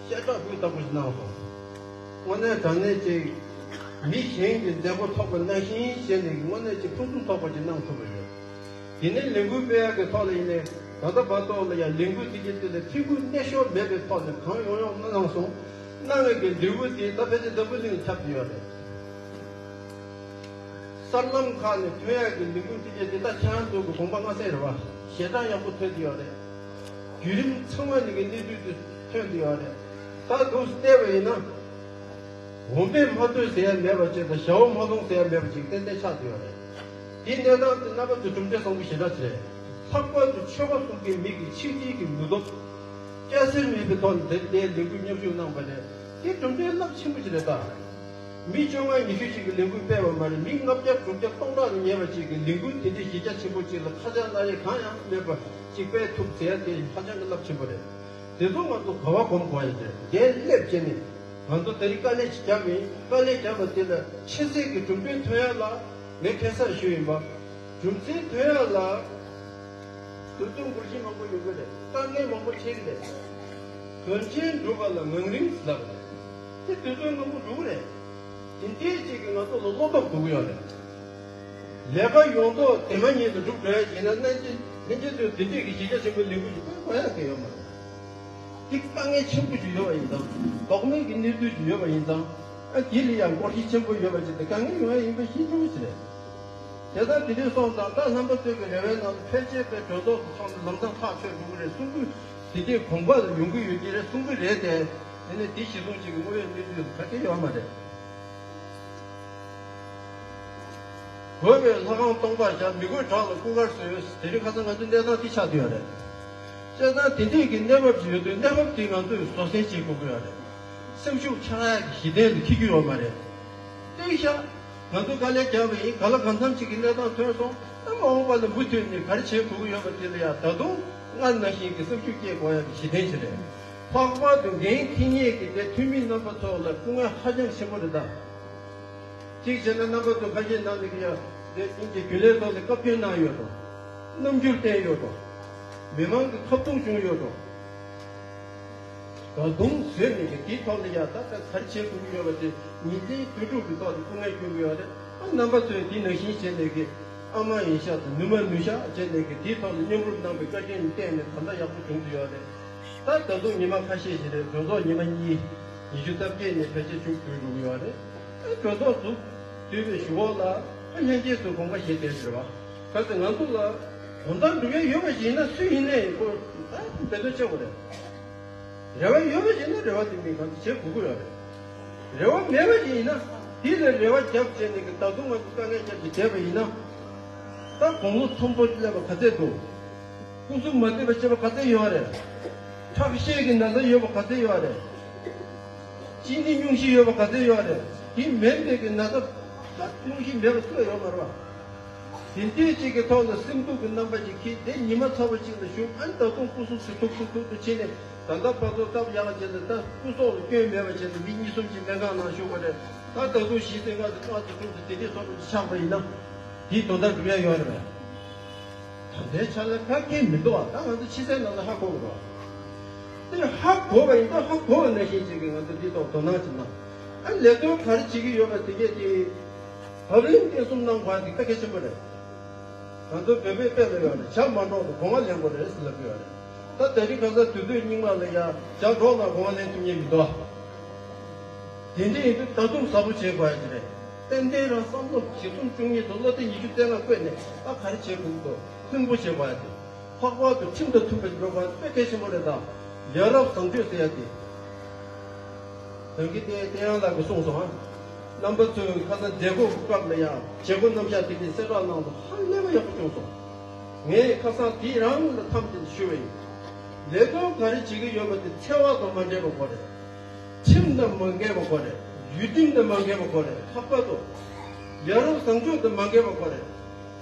ཤ་ཁྲག་སྤུས་དག་པོ་ཞིག་གནང་སོང་། དངོས་གནས་དྲང་གནས་ཅིག་མི་གཞན་གྱི་མཛད་སྒོ་ཐོག་པ་ནང་བཞིན་བྱས་ནས་དངོས་གནས་ཅིག་ཕུན་སུམ་ཚོགས་པ་ཅིག་གནང་ཐུབ་པ་རེད། དེ་ནས་ལས་འགུལ་སྤེལ་ཡག་གི་ཐོག་ལ་ཡིན་ནའི་ད་ལྟ་བར་དུ་ལ་ཡང་ལས་འགུལ་དེ་གའི་དེ་ལ་ཐད་འགོ་སྣེ་ཤོར་མེད་པའི་ཐོག་ནས་གང་ཡོང་ཡོང་གནང་སོང་། གནང་བའི་གི་འབྲས་བུ་དེ་ད་ཕལ་ཆེར་འཛམ་བུ་གླིང་ཁྱབ་བསྡད་ཡོད་རེད། གསར་ལམ་ཁག་ནས་ཐོན་ཡག་གི་ལས་འགུལ་དེ་གའི་དེ་ད་ཁྱེད་རང་ཚོ་གི་དགོངས་པ་མངའ་གསལ་རེད་བ། ཞེ་དྲག་ཡག་པོ་ཐོན་བསྡད་ཡོད་རེད། བརྒྱུད་རིམ་ཚང་མ་ནས་གི་གནས་ཚུལ་དེ་ཐོན་བསྡད་ཡོད་རེད། ད་འདུག་སེ་བལྟས་པ་ཡིན་ན། འོ་མས་མ་ཐོན་ཟེར་ཡ་མེད་པ་ཅིག་དང་ཞ་བོ་མ་ལྷུང་ཟེར་ཡ་མེད་པ་ཅིག་ཏན་ཏན་ཆགས་བསྡད་ཡོད་རེད། དེའི་གནས་སྟངས་དེ་རྣམ་པ་ཚོས་གྲུབ་འབྲས་བཟང་པོ་ཞེ་དྲག་ཅིག་རེད། ལྷག་པར་དུ་ཆོལ་ཁ་གསུམ་གའི་མི་གི་ཆིག་སྒྲིལ་གྱི་ནུས་སྟོབས། སྐྱ་སེར་མེད་པའི་ཐོག་ནས་དེ་ལྟའི་ལས་འགུལ་མཉམ་ཞུགས་གནང་བ་ནས་དེ་གྲུབ་འབྲས་རླབས་ཆེན་པོ་ཞིག་རེད་ད། མི་བཅོ་ལྔ་ཉི་ཤུ་ཞིག་གིས་ལས་འགུལ་སྤེལ་བ་མ་རེད། མི་ལྔ་བརྒྱ་དྲུག་བརྒྱ་སྟོང་ཕྲག་ལས་ཉེ་བ་ཞིག་གིས་ལས་འགུལ་དེ་འདྲའི་གཞི་རྒྱ་ཆེན་པོ་ཅིག་ལ་ཁ་བྱང་སྣ་རེ་གང་ཡང་མེད་པ་ཞིག་སྤེལ་ཐུབ་ཟེར་ཡ་དེ་ཧ་ཅང་གི་རླབས་ཆེན་པོ་རེད། དེ་ཚོ་ང་ཚོ་ག་བ་གོམ་གོ་ཡ་རེད། འདིར་སླེབས་བྱས་ནས་ང་ཚོ་དེ་རིང་དཀའ་ལས་ཅིག་བརྒྱབ་ཡིན། དཀའ་ལས་བརྒྱབ་པ་དེ་ལ་ཕྱི་གསལ་གྱི་གྲུབ་འབྲས་ཐོན་ཡ་ལ་ངས་ཁ་སང་ཞུས་ཡིན་པ། གྲུབ་འབྲས་ཐོན་ཡ་ལ་དུས་ཚོད་འགོར་གཞི་མང་པོ་ཡོང་གི་རེད། དཀའ་ངལ་མང་པོ་འཕྲད་ཀྱི་རེད། དོན་ཆེན་འགྲུབ་པ་ལ་ངང་རིང་ཟེར་ལབ་རེད། དེ་དུས་ཚོད་མང་པོ་འགྲོ་གི་རེད། དེ་འདྲའི་ཅིག་གིས་ང་ཚོ་ལ་བློ་སྟོབས་སྒྲུབ་ཀྱི་ཡོད་རེད། ལས་ཀ་ཡོངས་རྫོགས་དེ་མ་ཉིད་དུ་སྒྲུབ་དགོས་ཡ་ཡིན་ན། ལྷན་རྒྱས་ལྷན་རྒྱས་ཚོས་འདི་འདྲས་ཀྱི་གཞི་རྒྱ་ཆེན་པོའི་ལས་འགུལ་ཞིག་སྤེལ་དགོས་ཡ་གང་ཡང་ཡོད་མ་རེད། འདི་དཀའ་ངལ་ཆེན་པོ་ཞིག་ཡོད་པ་ཡིན་ཙང་། ལྡོག་མེད་ཀྱི་གནས་ཚུལ་ཞིག་ཡོད་པ་ཡིན་ཙང་། ཨ། འདི་ལ་ཡང་འགོག་རྐྱེན་ཆེན་པོ་ཡོད་པ་ཅིག་དེ་དཀའ་ངལ་ཡོང་ཡ་ཡིན་པ་ཤེས་ཐུབ་ཀྱི་རེད། དེ་ལྟར་དེ་འདྲས་སོང་ཙང་། ད་རྣམ་པ་ཚོའི་གི་རེ་བའི་ནང་དུ་ཕལ་ཆེར་དཔེ་གྲོས་ཚོགས་སུ་ཚང་ནས་ལམ་སང་ཐག་ཆོད་འགྲོ་གི་རེད་གསུང་གི། དེ་དུས་གོམ་པ་ལ་ཡོང་གི་ཡོད་ཀྱི་རེད་གསུང་གི་རེད་དེ། དེ་ནས་དེ་གཞི་བཟུང་བྱེད་ཀྱི་དངོས་ཡོད་གནས་ཚུལ་ག་གེ་ཡོད་མ་རེད། དགོས་པའི་ལྷ་ཁང་སྟོང་པར་བཞག་མི་དགོས་བྲག་ལ་སྐུ་མཁར་བཟོས། དེ་རིང་ཁ་སང་ང་ཚོའི་གནས་སྟངས་དེ་ཆགས་བསྡད་ཡོད་རེད། བྱས་ཙང་དེ་འདྲས་ཀྱི་གནས་བབ་ཅིག་ཡོད་དུས། གནས་བབ་དེ་ང་ཚོས་བཟོད་བསྲན་བྱེད་དགོས་ཀྱི་ཡོད་རེད། སེམས་ཤུགས་ཆག་ཡག་གི་གཞི་རྟེན་དུ་འཁྱེར་རྒྱུ་ཡོད་མ་རེད། ལྟོས་ཤག་ང་ཚོ་དཀའ་ལས་བརྒྱབ་པ་ཡིན། ག་ལ་གང་འཚམ་ཞིག་གི་གནས་སྟངས་ཐོན་སོང་། ཨ། མ་འོངས་པ་ལ་མུ་མཐུད་ནས་ག་རེ་བྱེད་དགོས་ཀྱི་ཡོད་པ་དེ་ལ་ཡང་ད་དུང་སྔར་ནང་བཞིན་གྱི་སེམས་ཤུགས་སྐྱེད་དགོས་ཡག་གི་གཞི་རྟེན་ཞིག་རེད། ལྷག་པར་དུ་འགན་འཁྱེར་མཁན་གྱི་དེ་འཐུས་མི་རྣམ་པ་ཚོ་ལ་སྐུ་ངལ་ཧ་ཅང་ཆེན་པོ་རེད་ད། གཅིག་བྱས་ན་རྣམ་པ་ཚོ་ཁ་ཤས་ནང་ནས་ཀྱི་ཡ་དེ་དེང་གི་རྒྱུན་ལས་ཐོག་ནས་བཀའ་བཀྱོན་གནང་ཡོད་འགྲོ། རྣམ་འགྱུར་བསྟན་ཡོད་འགྲོ། མི་མང་གི་ཁ་རྡུང་བྱུང་ཡོད་འགྲོ། ད་དུང་བཟོས་མེད་ཀྱི་དེའི་ཐོག་ལ་ཡ་ད་ལྟ་ག་རེ་བྱེད་དགོས་ཀྱི་ཡོད་པ་དེ་ཉིན་མཚན་དུས་དྲུག་གི་ཐོག་ཏུ་སྐུ་ངལ་སྐྱོན་གྱི་ཡོད་རེད། ཨ། རྣམ་པ་ཚོས་དེ་ནང་བཞིན་བྱས་ནས་ཀྱི་ཨ་མ་ཡིན་ཤག་དང་ནུ་མ་ནུས་ཤག་བྱས་ནས་ཀྱི་དེའི་ཐོག་ལ་མཉམ་རུབ་གནང་བའི་བཀའ་དྲིན་བརྟེན་ནས་ད་ལྟ་ཡག་པོ་བྱུང་ཚུལ་ཡོད་རེད། ད་ད་དུང་ཉི་མ་ཁ་ཤས་ཤིག་རེད། གྲོས་ཚོགས་ཉི་མ་གཉིས། ཉི་ཤུ་རྩ་བརྒྱད་ནས་ཕལ་ཆེར་མཇུག་བསྡུ་འགྲོ་གི་ཡོད་རེད། ཨ། གྲོས་ཚོགས་ཚུགས་བསྡུས་པའི་གཞུག་གུ་ལ། ཨ། ལྷན་རྒྱས་ཚོས་དགོངས་པ་བཞེས་བསྡད་ཟེར་བ། གལ་སྲིད་ང་ཚོ་ལ་དོན་དག་འགྲུབ་ཡ་ཡོད་པ་ཞིག་ཡིན་ན། སུ་ཡིན་ནའི་ཁོ་ད་འབད་བརྩོན་བྱེད་དགོས་རེད། རེ་བ་ཡོད་པ་ཞིག་ན་རེ་བ་དེ་མིན་གང་དུ་བྱེད་དགོས་ཀྱི་ཡོད་རེད། རེ་བ་མེད་པ་ཞིག་ཡིན་ན། དེ་ལ་རེ་བ་བརྒྱབ་བྱས་ནས་ཀྱི་ད་དུང་ང་ཚོ་དཀའ་ངལ་བརྒྱབ་ཀྱི་བསྡད་པ་ཡིན་ན། ད་དགུང་ལོ་མཐོན་པོ་སླེབས་པ་ག་ཚད་འདུག་སྐུ་གཟུགས་མ་བདེ་བ་བྱེད་པ་ག་ཚད་ཡོད་རེད། ཁྲག་ཤེད་ཀྱི་ན་ཚ་ཡོད་པ་ག་ཚད་ཡོད་རེད། གཅིན་སྙི་སྙུང་གཞི་ཡོད་པ་ག་ཚད་ཡོད་རེད། དེ་མིན་པའི་གི་ན་ཚ་ད་སྙུང་གཞི་མེད་པ་སུ་ཡང་ཡོད་མ་རེད་པ། དེ་འདྲའི་གཅིག་གི་ཐོག་ལ་སེམས་སྡུག་གི་རྣམ་པ་ཅིག་གིས་དེ་ཉི་མ་ཚ་བོ་གཅིག་ལ་བཞུགས། ཨ་ནི་ད་དུང་སྐུ་གཟུགས་སུ་ཐུག་ཐུག་ཐུག་ཐུག་བྱས་ནས། ད་ལྟ་བར་དུ་སྟབས་ཡག་བྱས་ནས། ད་སྐུ་སྲོག་ལ་སྐྱོན་མེད་པ་བྱས་ནས་མི་གཉིས་གསུམ་ཅིག་སྨན་ཁང་ནང་བཞུགས་པ་རེད། ད་ད་དུང་བཞི་ཚེ་ལྔ་ཚེ་ལྔ་ཚེ་དྲུག་ཚེ་དེ་འདྲའི་བཟོ་འདྲ་ཅིག་ཆགས་པ་ཡིན་ན། དེའི་དོན་དག་འགྲུབ་ཡ་ཡོད་རེད་པས། ད་ལྟའི་ཆ་ལ་ག་གེ་མི་འདུག་པ། ད་ང་ཚོ་ཕྱི་གསལ་ནང་གསལ་ཧ་གོ་དགོས་རེད་པ། དེ་ཧ་གོ་བ་ཡིན་ད། ཧ་གོ་བ་ནང་བཞིན་ཅིག་གིས་ང་ཚོ་འདི་ཐོག་དོ་སྣང་བྱེད་ན། ཨ། ལས་དོན་ག་རེ་བྱེད་ཀྱི་ཡོད་པ་དེ་གས་དེ་བབ་བརླིང་བརྟན་གསུམ་གནང་དགོས་ཡ་དེ་གལ་ཆེན་པོ་རེད། ང་ཚོ་བོད་པའི་དཔེ་ལ་ཡོད་རེད། ཇ་མ་འདྲོགས་དང་སྒོ་ང་ལེན་དགོས་རེད་ཟེར་ལབ་ཀྱི་ཡོད་རེད། ད་དེ་རིང་ཁ་སང་དུས་ཚོད་སྙིགས་མ་ལ་ཡ་ཇ་འདྲོགས་ན་སྒོ་ང་ལེན་ཐུབ་མཁན་མི་འདུག་པ། དེ་འདྲ་ཡིན་དུས་ད་དུང་གཟབ་པོ་བྱེད་དགོས་ཡ་ཅིག་རེད། ཏན་ཏན་རང་བསམ་བློ་བཞི་གསུམ་བཅུ་གཉིས་དང་བློ་གཏད་ཉི་ཤུ་རྩ་ལྔ་བཀོད་ནས། ད་ག་རེ་བྱེད་དགོས་འདུག་སྙིང་པོ་བྱེད་དགོས་ཡ་དེ། ལྷག་པར་དུ་ཁྲིམས་དང་མཐུན་པ་འགྲོ་དགོས་དཔེ་གལ་ཆེན་པོ་རེད། ད་ཡ་རབས་བཟང་སྤྱོད་ཟེར་ཡ་དེ། ད་གིན་དེ་བསྟན་དབྱངས་ལགས་ཀྱིས་གསུངས་སོང་ཨ། རྣམ་པ་ཚོས་ཁ་སང་མཛད་སྒོ་སྐབས་ལ་ཡང་བྱེད་སྒོ་རྣམ་གཞག་དེ་གིན་གསལ་བསྒྲགས་གནང་དུས་ཧ་ལས་པ་ཡག་པོ་བྱུང་སོང་། ངས་ཁ་སང་དེ་རང་ལ་འཐམས་ཏེ་ཞུ་བ་ཡིན། ལས་དོན་ག་རེ་བྱེད་ཀྱི་ཡོད་པ་དེ་འཚེ་བ་དང་མ་འདྲེས་པ་དགོས་རེད། ཁྲིམས་དང་མ་འགལ་བ་དགོས་རེད། ཡུལ་ཁྲིམས་དང་མ་འགལ་བ་དགོས་རེད། ལྷག་པར་དུ་ཡ་རབས་བཟང་སྤྱོད་དང་མ་འགལ་བ་དགོས་རེད།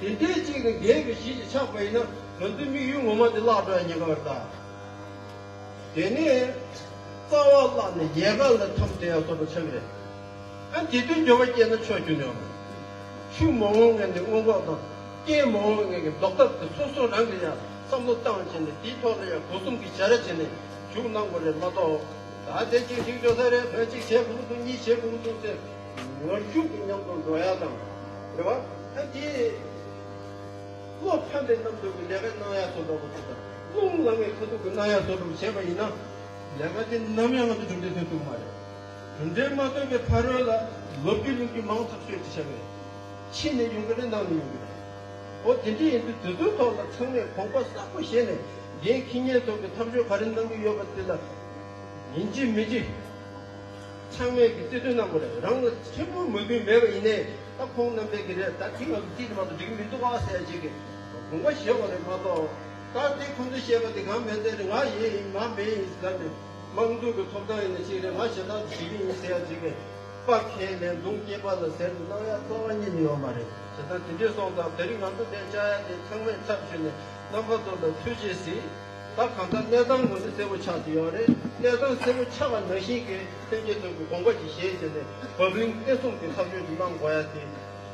དེ་འདྲའི་གཅིག་ནི་འགན་གྱི་གཞི་ཞིག་ཆགས་པ་ཡིན་ན། ང་ཚོའི་དམིགས་ཡུལ་ངོ་མ་དེ་བརླག་འགྲོ་ཡ་ཉེན་ཁ་ཡོད་རེད་ད། དེ་ནས་རྩ་བ་བརླག་ནས་ཡལ་ག་ལ་འཐམས་བསྡད་ཡ་བཟོ་འདྲ་ཆགས་ཀྱི་རེད། ཨ། དེ་དུས་འགྱོད་པ་སྐྱེས་ན་ཆོག་རྒྱུ་ནི་ཡོད་མ་རེད། ཆུ་མ་འོང་ངེས་ནས་སྔོན་འགོག་དང་། རྐྱེན་མ་འོང་ངེས་ཀྱི་ལྡོག་ཐབས་དེ་སོ་སོ་རང་གིས་ཡང་བསམ་བློ་བཏང་བྱས་ནས། དེའི་ཐོག་ལ་ཡང་སྒོ་གསུམ་གྱི་བྱ་ར་བྱས་ནས་ཞུགས་གནང་དགོས་རེད་མ་གཏོགས། ད་དེ་གཅིག་ཞིག་འགྲོ་ས་རེད། བོད་གཅིག་བྱེད་དགོས་ཀྱི་འདུག་གཉིས་བྱེད་དགོས་ཀྱི་འདུག་ཟེར་ངར་ཤུགས་ཀྱི་མཉམ་དུ་འགྲོ་ཡ་དང་། རེད་བ། ཨ། དེ་བློ་ཕམ་པའི་རྣམ་དུ་གི་ལས་ཀ་གནང་ཡ་བཟོ་འདྲ་པོ་ཅིག་དང་། རླུང་ལངས་པའི་ཁ་ཐུག་གི་གནང་ཡ་བཟོ་འདྲ་པོ་བྱས་པ་ཡིན་ན། ལས་ཀ་དེ་ནམ་ཡང་ང་ཚོ་གྲུབ་འབྲས་ཐོན་ཐུབ་ཀྱི་མ་རེད། གྲུབ་འབྲས་མ་ཐོན་པའི་ཕ་རོལ་ལ་ལོ་རྒྱུས་ལོ་རྒྱུས་མང་ཐག་ཆོད་ཅིག་བྱ་བས། ཕྱི་ནས་ཡོང་གི་རེད། ནང་ནས་ཡོང་གི་རེད། འོ། དེ་འདྲ་ཡིན་དུས་དེ་ཚོའི་ཐོག་ལ་ཚང་མས་དགོངས་པ་གསལ་པོ་བཞེས་ནས། འགན་འཁྱེར་མཁན་ཚོ་གི་ཐབས་ཇུས་ག་རེ་གནང་གི་ཡོད་པ་དེ་ལ་ཡིན་གཅིག་མིན་གཅིག་ཚང་མས་ཀྱི་རྩིས་སྤྲོད་གནང་དགོས་རེད། རང་ལ་ཕྲན་བུ་མོས་མཐུན་མེད་པ་ཡིན་ནའི། ད་ཁོང་རྣམ་པས་ཀྱི་རེད། ད་དེ་ང་ཚོ་རྩིས་དེ་མ་གཏོགས་འགྲིག་གི་མི་འདུག་ཨ་ཟེར་ཡ་ཅིག་གི་དགོངས་པ་བཞེས་དགོས་རེད་མ་གཏོགས། ད་དེ་ཁོང་ཚོས་བཤད་པ་དེ་གང་མེད་ཚད་རེད། ང་ཡིན་ཡིན། ང་མེད་ཡིན་ཟེར་ནས། དམངས་གཙོ་གི་ཐོབ་ཐང་ཡིན་ན་ཅིག་རེད། ང་ཞེ་དྲག་བྱེད་ཀྱི་ཡིན་ཟེར་ཡ་ཅིག་གི་དཔའ་ཁས་ལེན་གདོང་སྐྱེས་པ་ལ་ཟེར་ནས་གནང་ཡ་རྩ་བ་ཉིད་ནས་ཡོད་མ་རེད། བྱས་ཙང་དེ་འདྲས་སོང་ཙང་དེ་རིང་ང་ཚོ་འདིར་བཅར་ཡ་དེ་ཚང་མས་ཚབ་ཞུས་ནས་རྣམ་པ་ཚོ་ལ་ཐུགས་རྗེ་གཟིགས། ད་གང་ལྟར་གནས་སྟངས་ངོས་ནས་གསལ་པོ་ཆགས་བསྡད་ཡོད་རེད། གནས་སྟངས་གསལ་པོ་ཆགས་པ་ནང་བཞིན་གྱི་ལྷན་རྒྱས་ཚོ་གི་དགོངས་པ་ཅིག་བཞེས་བྱས་ནས་བབ་བརླིང་བརྟན་གསུམ་གྱི་ཐག་གཅོད་ཅིག་གནང་དགོས་ཡ་དེ་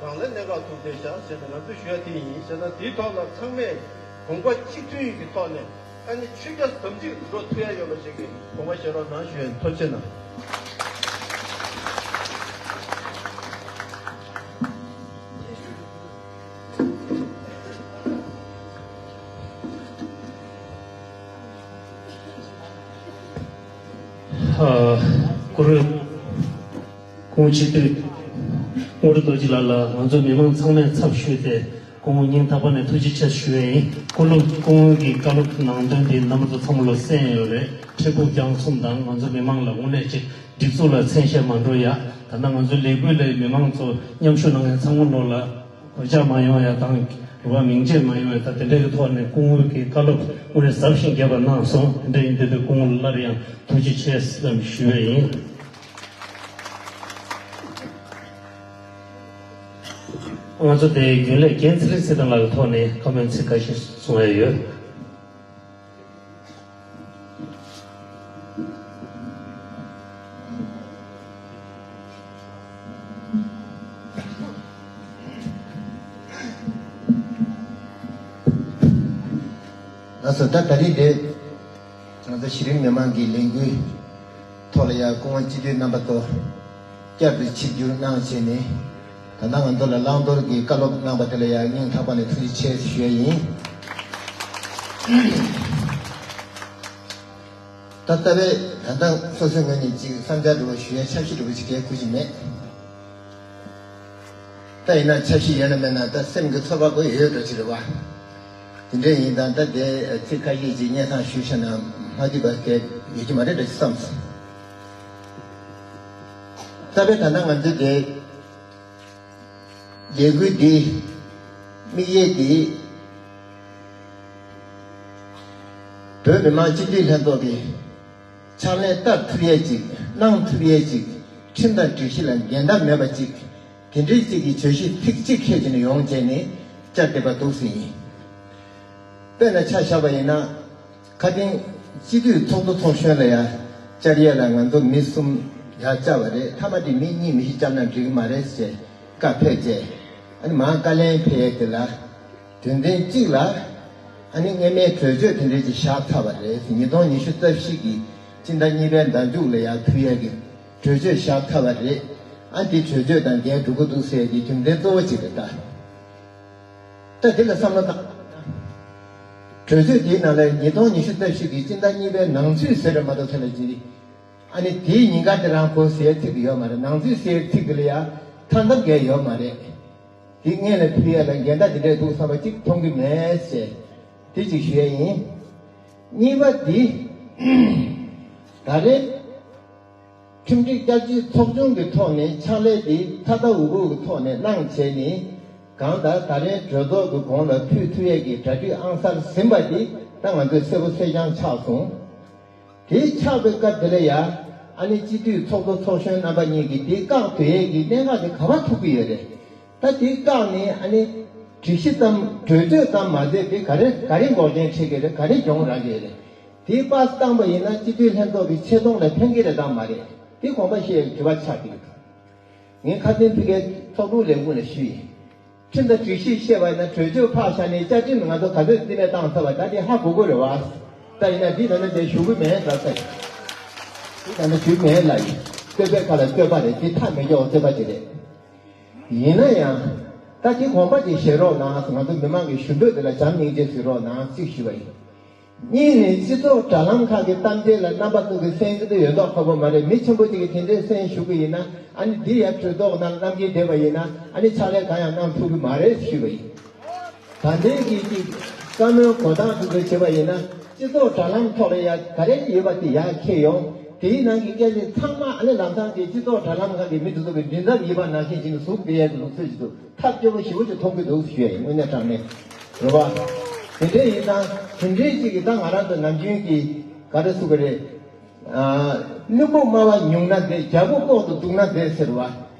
རང་ལ་གནད་འགག་ཐུག་བསྡད་ཤག་ཟེར་ནས་ང་ཚོས་ཞུ་ཡ་དེ་ཡིན། བྱས་ཙང་དེའི་ཐོག་ལ་ཚང་མས་དགོངས་པ་གཅིག་མཐུན་གྱི་ཐོག་ནས། ཨ་ནི་ཆོས་རྒྱ་ཟབ་ཅིང་འགྲོ་ཐུབ་ཡ་ཡོད་པ་ཞིག་གི་དགོངས་པ་བཞེས་རོགས་གནང་ཞུ་ཡ་ཡིན། ཐུགས་རྗེ་གནང་། སྐུ་ངོ་སྤྱི་འཐུས་དངོས་གྲུབ་རྡོ་རྗེ་ལགས་ལ་ང་ཚོ་མི་མང་ཚང་མས་ཚབ་ཞུས་ཏེ་སྐུ་ངོ་སྙིང་ཐག་པ་ནས་ཐུགས་རྗེ་ཆེ་ཞུ་ཡས་ཡིན། སྐུ་ལུ་སྐུ་ངོ་གི་བཀའ་སློབ་ནང་དོན་དེ་རྣམ་པ་ཚོ་ཚང་མ་ལོ་གསན་ཡོད་རེད། འཕྲལ་ཕུགས་རྒྱང་གསུམ་དང་ང་ཚོ་མི་མང་ལ་དངོས་གནས་ཅིག་སྒྲིག་འཛུགས་ལ་མཚན་ཤས་མ་འགྲོ་ཡ། ད་ལྟ་ང་ཚོ་ལས་འགུལ་ལ་མི་མང་ཚོ་མཉམ་ཞུགས་གནང་མཁན་ཚང་མ་ལོ་ལ་གོད་ཆག་མ་ཡོང་ཡ་དང་རེ་བ་མིང་ཆད་མ་ཡོང་ཡ། ད་དེ་འདྲ་གི་ཐོག་ནས་སྐུ་ངོ་གི་བཀའ་སློབ་དངོས་གནས་ཟབ་ཞིང་རྒྱས་པ་གནང་སོང་། དེ་འདྲ་ཡིན་དུས་དུས་སྐུ་ངོ་ལ་སླར་ཡང་ཐུགས་རྗེ་ཆེ་ཟེར་ཞུ་ཡས་ཡིན། ང་ཚོ་དེ་རྒྱུན་ལས་རྒན་ཚེ་རིང་ཚེ་བརྟན་ལགས་ཀྱི་ཐོག་ནས་བཀའ་མོལ་ཚིག་ཁ་ཤས་གསུང་ཡ་ཡོད། ལགས་སོ། ད་ད་རེས་དེ་ང་ཚོ་གཞི་རིམ་མི་མང་གི་ལས་འགུལ་ཐོག་ལ་ཡང་སྐུ་ངོ་སྤྱི་འཐུས་རྣམ་པ་ཚོ་བསྐྱར་དུ་ཆིབས་བསྒྱུར་གནང་བྱས་ནས། ད་ལྟ་ང་ཚོ་ལ་བླང་དོར་གྱི་བཀའ་སློབ་གནང་པ་དེ་ལ་ཡང་སྙིང་ཐག་པ་ནས་ཐུགས་རྗེ་ཆེ་ཞུ་ཡ་ཡིན། ད་ལྟ་བས་ད་ལྟ་སོ་སོའི་ངོས་ནས་ཅིག་བསམ་འཆར་འདྲ་བོ་ཞུ་ཡ་འཆར་གཞི་འདྲ་བོ་ཅིག་གལ་དགོས་ཀྱི་མེད། ད་ཡིན་ན་འཆར་གཞི་ཡོད་ན་མེད་ན་ད་སེམས་ཀྱི་ཚོར་བ་ཁོ་ཡོད་འགྲོ་ཅིག་རེད་བ། དེ་འདྲ་ཡིན་ཙང་ད་དེ་ཚིག་ཁ་ཤས་ཅིག་སྙན་སེང་ཞུས་བྱས་ན་མ་འཐུས་པ་གལ་ཡོད་ཀྱི་མ་རེད་འདྲ་ཅིག་བསམ་སོང་། ད་བས་ད་ལྟ་ང་ཚོས་དེ་ལས་འགུལ་འདི་དམིགས་ཡས་འདི་བོད་མི་མང་སྤྱི་འཐུས་ལྷན་ཚོགས་ཀྱི་ཕྱག་ལས་བསྟར་ཐུབ་ཡས་ཅིག་གནང་ཐུབ་ཡས་ཅིག་ཁྲིམས་དང་སྒྲིག་གཞི་ལ་འགལ་ཟླ་མེད་པ་ཅིག་དེ་འདྲའི་ཅིག་གི་བརྗོད་གཞི་ཚིག་གཅིག་ཁྱེར་བྱས་ནས་ཡོང་བྱས་ནས་བཅར་བསྡད་པ་འདུག་ཟེར་ཡིན། དཔེར་ན་ཆ་བཞག་པ་ཡིན་ན། ཁ་སྟེང་སྤྱི་འཐུས་ཚོགས་གཙོ་ཚོགས་གཞོན་ལ་ཡ་བཅར་ཡས་ལ་ང་ཚོ་མི་གསུམ་ཡར་བཅར་བ་རེད། མཐའ་མ་དེ་མི་གཉིས་མི་བཞི་བཅར་ན་འགྲིག་གི་མ་རེད་ཟེར་བཀའ་ཕེབས་རྗེས། ཨ་ནི་མར་བཀའ་ལན་ཕེབས་ཡས་དེ་ལ་དོན་ཚན་གཅིག་ལ་ཨ་ནི་སྔོན་མའི་གྲོས་ཆོད་དེ་འདྲས་ཅིག་བཞག་ཚར་བ་རེད། ཉིས་སྟོང་ཉི་ཤུ་རྩ་བཞི་གི་སྤྱི་ཟླ་གཉིས་པའི་ཟླ་མཇུག་ལ་ཡར་ཕུལ་ཡས་ཀྱི་གྲོས་ཆོད་བཞག་ཚར་བ་རེད། ཨ་འདི་གྲོས་ཆོད་དང་འགལ་འགྲོ་གི་འདུག་ཟེར་གྱི་རྒྱུ་མཚན་གཙོ་བོ་གཅིག་རེད་ད། ད་དེ་ལ་བསམ་བློ་བཏང་། གྲོས་ཆོད་དེའི་ནང་ལ་ཉིས་སྟོང་ཉི་ཤུ་རྩ་བཞི་གི་སྤྱི་ཟླ་གཉིས་པའི་ནང་ཚུད་ཟེར་རེད་མ་གཏོགས་ཐོན་ལ་ཅི། ཨ་ནི་དེའི་ཉིན་ཀ་དེ་རང་གོ་ཟེར་ཐིག་གི་ཡོད་མ་རེད། ནང་ཚུད་ཟེར་ཐིག་གི་ལ་ཡ་མཐའ་མཚམས་འགལ་ཡོད་མ་རེད། དེ་སྔོན་ལ་ཕུལ་ཡ་ལ་འགལ་ཟླ་དེ་འདྲས་འདུག་བསམ་པ་གཅིག་མཐོང་གི་མེད་ཟེར། དེ་གཅིག་ཞུ་ཡ་ཡིན། གཉིས་པ་དེ། ད་རེས། ཁྲིམས་སྒྲིག་བསྐྱར་བཅོས་ཚོགས་ཆུང་གི་ཐོག་ནས་ཕྱག་ལས་དེ་ཐ་ད་འུ་འུ་གི་ཐོག་ནས་གནང་བྱས་ནས། གང་ལྟར་ད་རེས་གྲོས་ཚོགས་ཀྱི་གོང་ལ་ཕུལ་ཐུབ་ཡས་ཀྱི་གྲ་སྒྲིག་ཨང་གསར་ཟིན་པ་དེ་ད་ང་ཚོས་གསལ་པོ་གསལ་རྐྱང་ཆགས་སོང་། དེ་ཆགས་པའི་སྐབས་དེ་ལ་ཡ། ཨ་ནི་སྤྱི་འཐུས་ཚོགས་གཙོ་ཚོགས་གཞོན་རྣམ་པ་གཉིས་ཀྱིས་དེ་བཀག་སྡོད་ཡས་ཀྱི་གནད་འགག་དེ་ག་པར་ཐུག་གི་ཡོད་རེད། ད་དེ་བཀག་ནས་ཨ་ནི་སྒྲིག་གཞི་ཙམ་གྲོས་ཆོད་ཙམ་མ་ཟད་དེ་ག་རེ་ག་རེ་འགོག་རྐྱེན་འཕྲད་ཀྱི་རེད། ག་རེ་གྱོང་རག་གི་རེད། དེ་པར་བཏང་པ་ཡིན་ན་སྤྱི་འཐུས་ལྷན་ཚོགས་ཀྱི་ཆེ་མཐོང་ལ་ཕན་གྱི་རེད་དམ་མ་རེད། དེ་དགོངས་པ་བཞེས་དྲི་བ་ཆགས་ཀྱི་འདུག་ངས་ཁ་སང་ཕ་གིའི་ཚོགས་དྲུང་ལས་ཁུངས་ལ་ཞུས་ཡིན། ཁྲིམས་དང་སྒྲིག་གཞི་བཤད་པ་ཡིན་ན་གྲོས་ཆོད་ཕར་བཞག་ནས་བཅའ་ཁྲིམས་ང་ཚོ་ག་ཚོད་རྩིས་མེད་བཏང་ཚར་བ་ད་དེ་ཧ་གོ་གི་རེད་བ། ད་ཡིན་ན་འདི་ད་ནི་དེ་ཞུ་གི་མེད་ལ་ཟེར། འདི་ད་ནི་ཞུ་མེད་ལ་ཡིན། བསྟོད་པའི་ཁ་ལ་བསྟོད་པ་རེད། འདི་ཐག་མི་ཆོད་བསྟོད་པ་ཅིག་རེད། ཡིན་ན་ཡང་། ད་དེ་དགོངས་པ་ཅིག་བཞེས་རོགས་གནང་། ང་ཚོ་མི་མང་གི་ཞུ་འབོད་དེ་ལ་བྱམས་སྙིང་རྗེ་གཟིགས་རོགས་གནང་ཅིག་ཞུ་བ་ཡིན། གཉིས་ནས་སྤྱི་ཚོགས་དྲ་ལམ་ཁག་གི་གཏམ་འཆལ་ལ་རྣམ་པ་ཚོ་གིས་གསན་གྱི་འདུག་ཡོད་མདོག་ཁ་པོ་མ་རེད། མི་ཆེན་པོ་ཅིག་གིས་དེ་འདྲའི་གསན་ཞུ་གི་ཡིན་ན་ཨ་ནི་འདི་ཡར་གྲོས་ཚོགས་ནང་བསྣམས་ཀྱིན་བསྡད་པ་ཡིན་ན་ཨ་ནི་ཕྱག་ལས་གང་ཡང་གནང་ཐུབ་ཀྱི་མ་རེད་ཞུས་པ་ཡིན། ད་ལྟའི་གི་ཅིག་བཀའ་མོལ་གོ་སྟངས་དེ་ཚོ་བྱེད་པ་ཡིན་ན་སྤྱི་ཚོགས་དྲ་ལམ་ཐོག་ལ་ཡ་ག་རེ་ཡོད་པ་དེ་ཡར་འཁྱེར་ཡོང་། དེའི་ནང་གི་སྐད་ཆ་ཚང་མ་ཨ་ནི་ལམ་སང་གི་སྤྱི་ཚོགས་དྲ་ལམ་ཁག་གི་མི་དེ་ཚོ་གི་མགྲིན་ཚབ་ཡིན་པ་ནང་བཞིན་བྱས་ནས་ཟུག་བསྡད་ཡ་གི་ལུགས་སྲོལ་ཞིག་འདུག་ཐབས་སྐྱོ་པོ་ཞེ་པོ་ཅིག་མཐོང་གི་འདུག་ཞུ་ཡ་ཡིན། དངོས་གནས་དྲང་གནས་རེད་བ། དེ་འདྲ་ཡིན་ཙང་དེ་འདྲའི་ཅིག་གི་ད་ང་རང་ཚོ་ནམ་རྒྱུན་གྱི་ག་རེ་ཟེར་དགོས་རེད། ཨ། བླུན་པོ་སྨྲ་བ་ཉུང་ན་བདེ། རྒྱལ་པོ་ལྐོག་ཏུ་སྡུག་ན་བདེ་ཟེར་བ།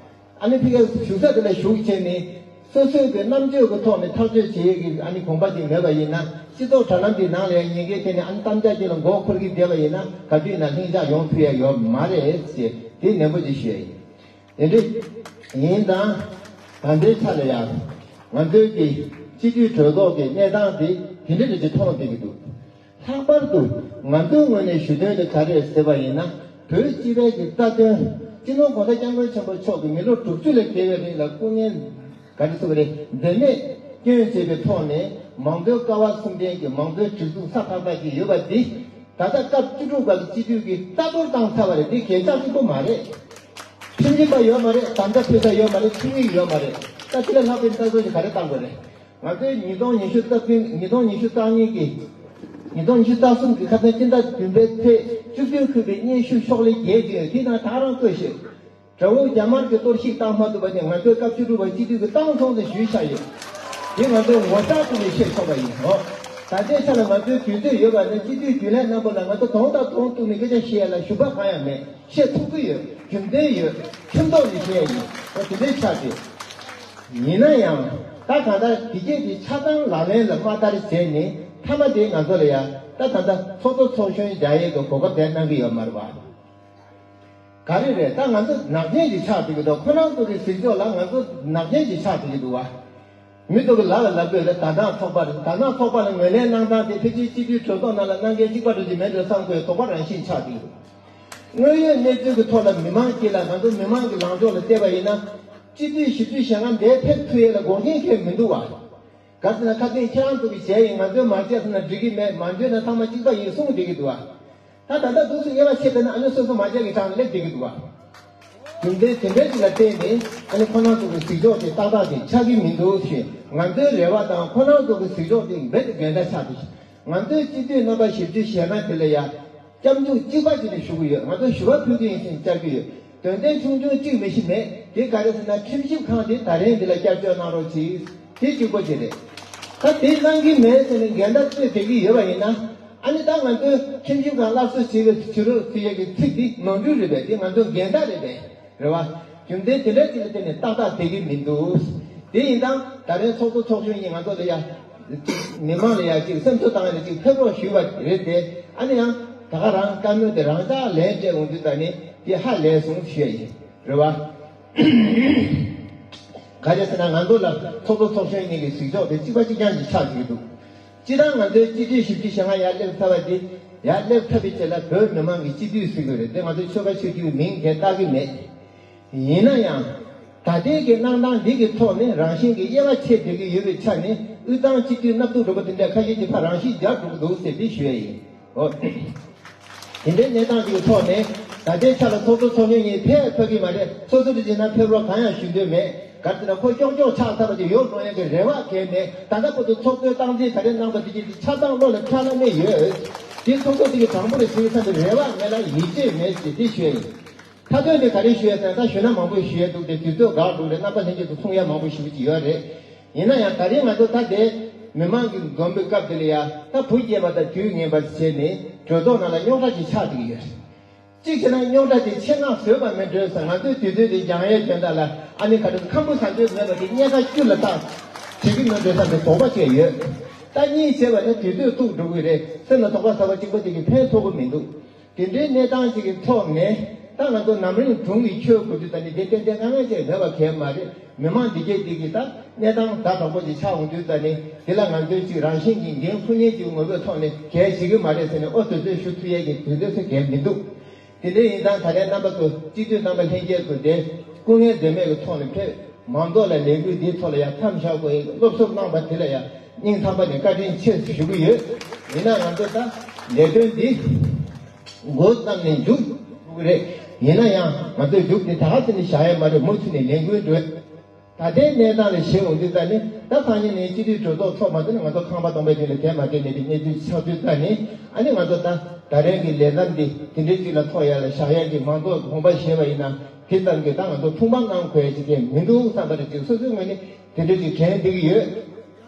ཨ་ནི་ཕ་གིའི་བཞུགས་ས་དེ་ལ་བཞུགས་བྱས་ནས་སོ་སོའི་གི་རྣམ་དཔྱོད་ཀྱི་ཐོག་ནས་ཐག་གཅོད་བྱེད་ཡས་ཀྱི་ཨ་ནི་དགོངས་པ་ཅིག་མེད་པ་ཡིན་ན་སྤྱི་ཚོགས་དྲ་ལམ་དེའི་ནང་ལ་ཡང་ཉེན་ཁའི་ཐད་ནས་ཨ་ནི་གཏམ་རྒྱག་ཅིག་ལ་མགོ་འཁོར་གྱི་བསྡད་པ་ཡིན་ན་ག་དུས་ཡིན་ན་ལྷིང་འཇགས་ཡོང་ཐུབ་ཡ་ཡོད་མ་རེད་ཅེས་དེ་ནན་པོ་ཅིག་ཞུ་ཡ་ཡིན། དེ་འདྲ་ཡིན་ཙང་ད་ལྟའི་ཆ་ལ་ཡང་ང་ཚོའི་གི་སྤྱི་འཐུས་གྲོས་ཚོགས་ཀྱི་གནས་སྟངས་དེ་དེ་འདྲ་རེད་ཅེས་མཐོང་བསྡད་ཀྱི་འདུག་ལྷག་པར་དུ་ང་ཚོའི་ངོས་ནས་ཞུ་དོན་དེ་ག་རེ་རེད་ཟེར་བ་ཡིན་ན་བོད་སྤྱི་པའི་གི་རྩ་དོན་སྤྱི་ནོར་གོང་ས་སྐྱབས་མགོན་ཆེན་པོ་མཆོག་གིས་མི་ལོ་དྲུག་ཅུ་ལས་བརྒལ་བའི་རིང་ལ་སྐུ་ངལ་ག་རེ་ཟེར་དགོས་རེད་འཛད་མེད་བསྐྱོན་བྱས་པའི་ཐོག་ནས་མང་གཙོའི་ཀ་བ་གསུམ་ལྡན་གྱི་མང་གཙོའི་སྒྲིག་འཛུགས་ས་ཐག་ཐག་ཅིག་ཡོད་པ་འདི་ད་ལྟ་སྐབས་བཅུ་དྲུག་པ་གི་སྤྱི་འཐུས་ཀྱིས་རྩ་གཏོར་བཏང་ཚར་བ་རེད། འདི་གས་ཆག་གཅིག་པོ་མ་རེད། ཁྲིམས་ཞིབ་པ་ཡོད་མ་རེད། ད་ལྟ་ཕུལ་ས་ཡོད་མ་རེད། ཁྲིམས་ཡིག་ཡོད་མ་རེད། ད་དེ་ལས་ལྷག་པའི་ལྟ་ཚུལ་ཞིག་ག་རེ་བཏང་དགོས་རེད། ང་ཚོའི་ཉིས་སྟོང་ཉི་ཤུ་རྩ་བདུན། ཉིས་སྟོང་ཉི་ཤུ་རྩ་གཉིས་ཀྱི། ཉིས་སྟོང་ཉི་ཤུ་རྩ་གསུམ་གྱི་ཁ་སང་སྤྱི་ཟླ་བདུན་པའི་ཚེས་བཅུ་བདུན་འཁོད་པའི་སྙན་ཞུ་ཤོག་ལྷེ་བརྒྱད་ཅིག་ཡོད། དེ་ནང་ད་ག་རང་བཀོད་ཤག་དགྲ་བོ་རྒྱ་དམར་གྱིས་གཏོར་བཤིག་བཏང་མ་ཐུབ་པ་དེ་ང་ཚོའི་སྐབས་བཅུ་དྲུག་པ་སྤྱི་འཐུས་ཀྱིས་བཏང་སོང་ཟེར་ཞུས་བཞག་ཡོད། དེ་ང་ཚོས་ངོ་ཚ་བཏུབ་ནས་བཤད་ཆོག་པ་ཡིན། འོ། ད་ལྟའི་ཆ་ལ་ང་ཚོའི་དུས་ཚོད་ཡོད་པ་ནི་སྤྱི་འཐུས་རྒྱུན་ལས་རྣམ་པ་ལ་ང་ཚོ་གདོང་དང་གདོང་གཏུག་ནས་སྐད་ཆ་བཤད་ཡ་ལ་ཞུམ་པ་གང་ཡང་མེད། བཤད་ཐུབ་ཀྱི་ཡོད། རྒྱུ་མཚན་ཡོད། ཁྲིམས་ཐོག་ནས་བཤད་ཡ་ཡིན། འོ། དེ་འདྲའི་ཆགས་ཏེ། ཡིན་ན་ཡང་ད་གང་ལྟར་དེ་གྱད་དེ་ཆ་ཚང་ལག་ལེན་ལ་མ་བསྟར་བྱས་ནས་མཐའ་མ་དེ་ང་ཚོ་ལ་ཡ་ད་ད་ལྟ་ཚོགས་གཙོ་ཚོགས་གཞོན་རྒྱག་ཡས་ཀྱི་གོ་སྐབས་དེ་གནང་གི་ཡོད་མ་རེད་པ། ག་རེ་རེད། ད་ང་ཚོ་ནག་ཉེས་ཅིག་ཆགས་བསྡད་ཀྱི་འདུག་ཁོ་རང་ཚོ་གི་ཟིན་ཆོག་ལ་ང་ཚོ་ནག་ཉེས་ཅིག་ཆགས་བསྡད་ཀྱི་འདུག་བ། མི་ཚོ་གི་ལག་ལ་ལབ་དགོས་ལ་ད་ནག་ཚོགས་པ་རེད། ད་ནག་ཚོགས་པ་ལ་ངོས་ལེན་གནང་སྟངས་དེ་ཕལ་ཆེར་སྤྱི་འཐུས་གྲོས་ཚོགས་ནང་ལ་གནང་མཁན་གཅིག་པ་འདྲ་ཅིག་མེད་འགྲོ་བསམ་དགོས། དོགས་པ་རང་བཞིན་ཆགས་བསྡད་ཀྱི་འདུག་དངོས་ཡོད་གནས་ཚུལ་གྱི་ཐོག་ལ་མི་མང་དཀྱིལ་ལ་ང་ཚོ་མི་མང་གི་ལངས་ཕྱོགས་ལ་བལྟས་པ་ཡིན་ན། སྤྱི་འཐུས་བཞི་བཅུ་ཞེ་ལྔ་འདིར་ཕེབས་ཐུབ་ཡས་ལ་འགོག་རྐྱེན་གང་ཡང་མི་འདུག་བ། ག་ཟེར་ན་ཁ་སང་ཁྱེད་རང་ཚོ་གིས་བྱས་ཡིན། ང་ཚོས་མ་བྱས་ཟེར་ན་འགྲིག་གི་མེད། མ་འཇོན་ན་ཚང་མ་གཅིག་པ་ཡིན་གསུངས་བསྡད་ཀྱི་འདུག་བ། ད་ད་ལྟ་འདུག་སེ་དབྱེ་བ་ཕྱེ་བསྡད་ན་ཨ་ནི་སོ་སོ་མ་བྱས་ཀྱི་གྲས་ལ་སླེབས་བསྡད་ཀྱི་འདུག་བ། རྒྱུ་མཚན་དེ་འདྲ་ཅིག་ལ་བརྟེན་ནས་ཨ་ནི་ཁོ་རང་ཚོ་གི་གཟིགས་ཕྱོགས་དེ་ཏག་ཏག་དེ་ཆགས་ཀྱི་མི་འདུག་ཞེས། ང་ཚོའི་རེ་བ་དང་ཁོ་རང་ཚོ་གི་གཟིགས་ཕྱོགས་དེ་རྦད་དེ་འགལ་ཟླ་ཆགས་འདུག་ང་ཚོའི་སྤྱི་འཐུས་རྣམ་པ་བཞི་བཅུ་ཞེ་ལྔ་དེ་ལ་ཡ། སྐྱབས་འཇུག་གཅིག་པ་ཅིག་ནས་ཞུ་གི་ཡོད། ང་ཚོ་ཞུ་བ་ཕུལ་རྒྱུ་ཡིན་ཟེར་བཅར་གྱི་ཡོད། དོན་ཚན་ཆུང་ཆུང་གཅིག་མི་ཤི་མེད། དེ་ག་རེ་ཟེར་ན་ཁྲིམས་ཞིབ་ཁང་དེ་ད་རིང་འདི་ལ་བསྐྱར་བཅོས་གནང་རོགས་གྱིས། དེ་གཅིག་པོ་ཅིག་རེད། ད་དེ་གནང་གི་མེད་ཟེར་ནས་འགལ་ཟླ་རྩོད་བསྡད་ཀྱི་ཡོད་པ་ཡིན་ན། ཨ་ནི་ད་ང་ཚོས་ཁྲིམས་ཞིབ་ཁང་སླར་གསོ་བྱེད་པའི་ཕྱི་རོལ་ཚུད་ཡས་ཀྱི་ཚིག་འདི་ནོར་འཁྲུལ་རེད་པས། དེ་ང་ཚོ་འགལ་ཟླ་རེད་པས། རེད་བ། རྒྱུ་མཚན་དེ་འདྲ་ཅིག་ལ་བརྟེན་ནས་ཏག་ཏག་བསྡད་ཀྱི་མི་འདུག་དེ་ཡིན་ཙང་ད་རེས་ཚོགས་གཙོ་ཚོགས་གཞོན་གཉིས་ང་ཚོ་ལ་ཡ། མི་མང་ལ་ཡ་ཅིག་སེམས་གསོ་བཏང་ཡ་ལ་ཅིག་ཕེབས་རོགས་ཞུས་པ་རེད་དེ། ཨ་ནི་ཡང་ད་ག་རང་བཀའ་མོལ་དེ་རང་འཇགས་ལན་སྤྲད་འོང་དུས་ད་ནི་དེ་ཧ་ལས་སོང་ཞུ་ཡ་ཡིན། རེད་བ། ག་རེ་ཟེར་ན་ང་ཚོ་ལ་ཚོགས་གཙོ་ཚོགས་གཞོན་གཉིས་ཀྱི་གཟིགས་ཕྱོགས་དེ་གཅིག་པ་གཅིག་རྐྱང་ཅིག་ཆགས་ཀྱི་འདུག་སྤྱིར་བཏང་ང་ཚོའི་སྤྱི་འཐུས་བཞི་བཅུ་ཞེ་ལྔ་ཡར་སླེབས་ཚར་བ་འདི་ཡར་སླེབས་ཐུབ་པའི་ཆེད་ལ་བོད་མི་མང་གི་སྤྱི་འཐུས་ཟེར་དགོས་རེད་དེ། ང་ཚོའི་ཆོལ་ཁ་ཆོས་བརྒྱུད་མིང་གང་བཏགས་ཀྱི་མེད། ཡིན་ན་ཡང་། ད་ལྟའི་གི་གནང་སྟངས་འདི་གི་ཐོག་ནས་རང་བཞིན་གྱི་དབྱེ་བ་ཕྱེ་བསྡད་ཀྱི་ཡོད་པའི་ཆ་ནས་དབུས་གཙང་སྤྱི་འཐུས་སྣ་ཐུག་འགྲོ་པ་དེ་འདྲ་ཁ་ཤས་ཀྱིས་ཕར་རང་ཤི་རྒྱག་འགྲོ་གི་འདུག་ཟེར་འདི་ཞུ་ཡ་ཡིན། འོ། དེ་འདྲའི་གནས་སྟངས་ཀྱི་ཐོག་ནས་ད་ལྟའི་ཆ་ལ་ཚོགས་གཙོ་ཚོགས་གཞོན་གཉིས་ཕེབས་ཐུབ་ཀྱི་མ་རེད། སོ་སོ་དེ་བྱས་ན་ཕེབས་རོགས་གང་ཡང་ཞུ་འདོད་མེད། ག་རེ་ཟེར་ན་ཁོ་ཀྱོག་ཀྱོག་ཆགས་ཚར་བ་དེ་ཡོང་འགྲོ་ཡག་གི་རེ་བ་གང་ཡང་མེད། ད་ལྟ་བར་དུ་ཚོགས་གཙོའི་སྟངས་འཛིན་ད་རེས་གནང་བ་དེ་གྱིས་ཆ་ཚང་བློ་ལ་འཁྱེར་སླ་མེད་ཡོད། དེ་ཚོགས་གཙོ་དེ་གི་དྲང་པོ་ལ་ཞུ་བའི་ས་ནས་རེ་བ་མེད་ལ་ཡིད་ཆེས་མེད་ཅེས་དེ་ཞུ་ཡ་ཡིན། མཐའ་དོན་དེ་ག་རེ་ཞུ་ཡ་ཟེར་ན་ད་ཞུ་ན་མང་པོ་ཞུ་ཡ་འདུག་སྟེ་དུས་ཚོད་འགག་འགྲོ་རེད། རྣམ་པ་ལྷན་རྒྱས་ཚོ་གསུང་ཡ་མང་པོ་ཞེ་པོ་ཅིག་ཡོད་རེད། ཡིན་ན་ཡང་ད་རེས་ང་ཚོ་ད་ལྟའི་མི་མང་གི་འཛོམས་པའི་སྐབས་དེ་ལ་ཡ་ད་བུ་སྐྱེས་པ་དང་དུས་ངན་པ་བྱས་ནས་གྲོས་ཚོགས་ནང་ལ་རྙོག་དྲ་ཅིག་ཆགས་བསྡད་ཀྱི་ཡོད་རེད། གཅིག་བྱས་ན་རྙོག་དྲ་དེ་ཆེད་མངགས་བཟོས་པ་མིན་འགྲོ་ཟེར། ང་ཚོའི་དུས་ཚོད་དེ་འགྱངས་ཡས་དོན་དག་ལ་ཨ་ནི་ག་རེ་ཁམ་བུ་ཟ་འདོད་མེད་པ་དེ་རྙེད་དཀའ་རྒྱུ་ལ་བཏགས་བྱེད་ཀྱི་མིན་འགྲོ་བསམ་པའི་དོགས་པ་བྱས་ཡོད། ད་གཉིས་བྱས་པ་ནི་དུས་ཚོད་ཐུག་འགྲོ་གི་རེད། སེམས་ལ་དོགས་པ་ཟ་བ་གཅིག་པོ་དེ་གིས་ཕན་ཐོགས་ཀྱི་མི་འདུག་དེ་འདྲའི་གནས་སྟངས་ཤིག་གི་ཐོག་ནས་ད་ང་ཚོ་ནམ་རིང་སྒྲུང་གི་ཆོས་དགོས་དུས་ད་ནི་དེ་ཏན་ཏན་ང་ང་བཅས་མེད་པ་གལ་མ་རེད། མི་མང་འདི་གས་འདི་གི་ད་གནས་སྟངས་ད་དྲང་པོ་ཅིག་ཆགས་འོང་དུས་ད་ནི་དེ་ལ་ང་ཚོས་ཅིག་རང་བཞིན་གྱི་འགན་འཁུར་མཁན་གྱི་ངོ་བོའི་ཐོག་ནས་གལ་ཆེ་གི་མ་རེད་ཟེར་ནས་ཨོ་དེ་ཚོས་ཞུ་ཐུབ་ཡས་ཀྱི་དུས་ཚོད་ཚོད་གལ་མི་འདུག་དེ་འདྲ་ཡིན་ཙང་ད་ལན་རྣམ་པ་ཚོ་སྤྱི་འཐུས་རྣམ་པ་ལྷན་རྒྱས་ཚོ་དེ་སྐུ་ངལ་འཛེམས་མེད་ཀྱི་ཐོག་ནས་ཕེབས། མང་ཚོགས་ལ་ལས་འགུལ་འདིའི་ཐོག་ལ་ཡང་མཚམས་བཞག་དགོས་ཡིན་སློབ་གསོ་གནང་བ་དེ་ལ་ཡང་སྙིང་ཐག་པ་ནས་བཀའ་དྲིན་ཆེ་ཞུ་གི་ཡོད། ཡིན་ན་ང་ཚོ་ད་ལས་དོན་འདི་འགོ་བརྩམས་ནས་མཇུག་སྒྲུབ་ཀྱི་རེད། ཡིན་ན་ཡང་ང་ཚོས་མཇུག་དེ་ད་ག་ཙམ་ནས་བཞག་ཡ་མ་རེད། མུ་མཐུད་ནས་ལས་འགུལ་འགྲོ། ད་ལྟའི་གནས་སྟངས་ལ་གཞིགས་འོང་དུས་ད་ནི་ད་སང་ཉིན་ནས་སྤྱི་འཐུས་གྲོས་ཚོགས་ཚོགས་མ་ཐུབ་ན་ང་ཚོ་ཁང་པ་སྟོང་པའི་སྟེང་ལ་བསྡད་མ་བསྡད་ནས་དེ་གནས་ཚུལ་ཆགས་དུས་ད་ནི་ཨ་ནི་ང་ཚོ་ད་ད་རེས་ཀྱི་ལས་རྣམ་འདི་དེ་འདྲའི་ཅིག་ལ་ཐོགས་ཡ་ལ་བཞག་ཡ་གི་མང་ཚོགས་དགོངས་པ་བཞེས་པ་ཡིན་ན་དེ་ཙམ་གྱིས་ད་ང་ཚོ་ཐུགས་ཕམ་གནང་དགོས་ཡ་ཅིག་གང་མི་འདུག་བསམ་པ་རེད། ཅིག་སོ་སོའི་ངོས་ནས་དེ་འདྲའི་ཅིག་དྲན་བསྡད་ཀྱི་ཡོད།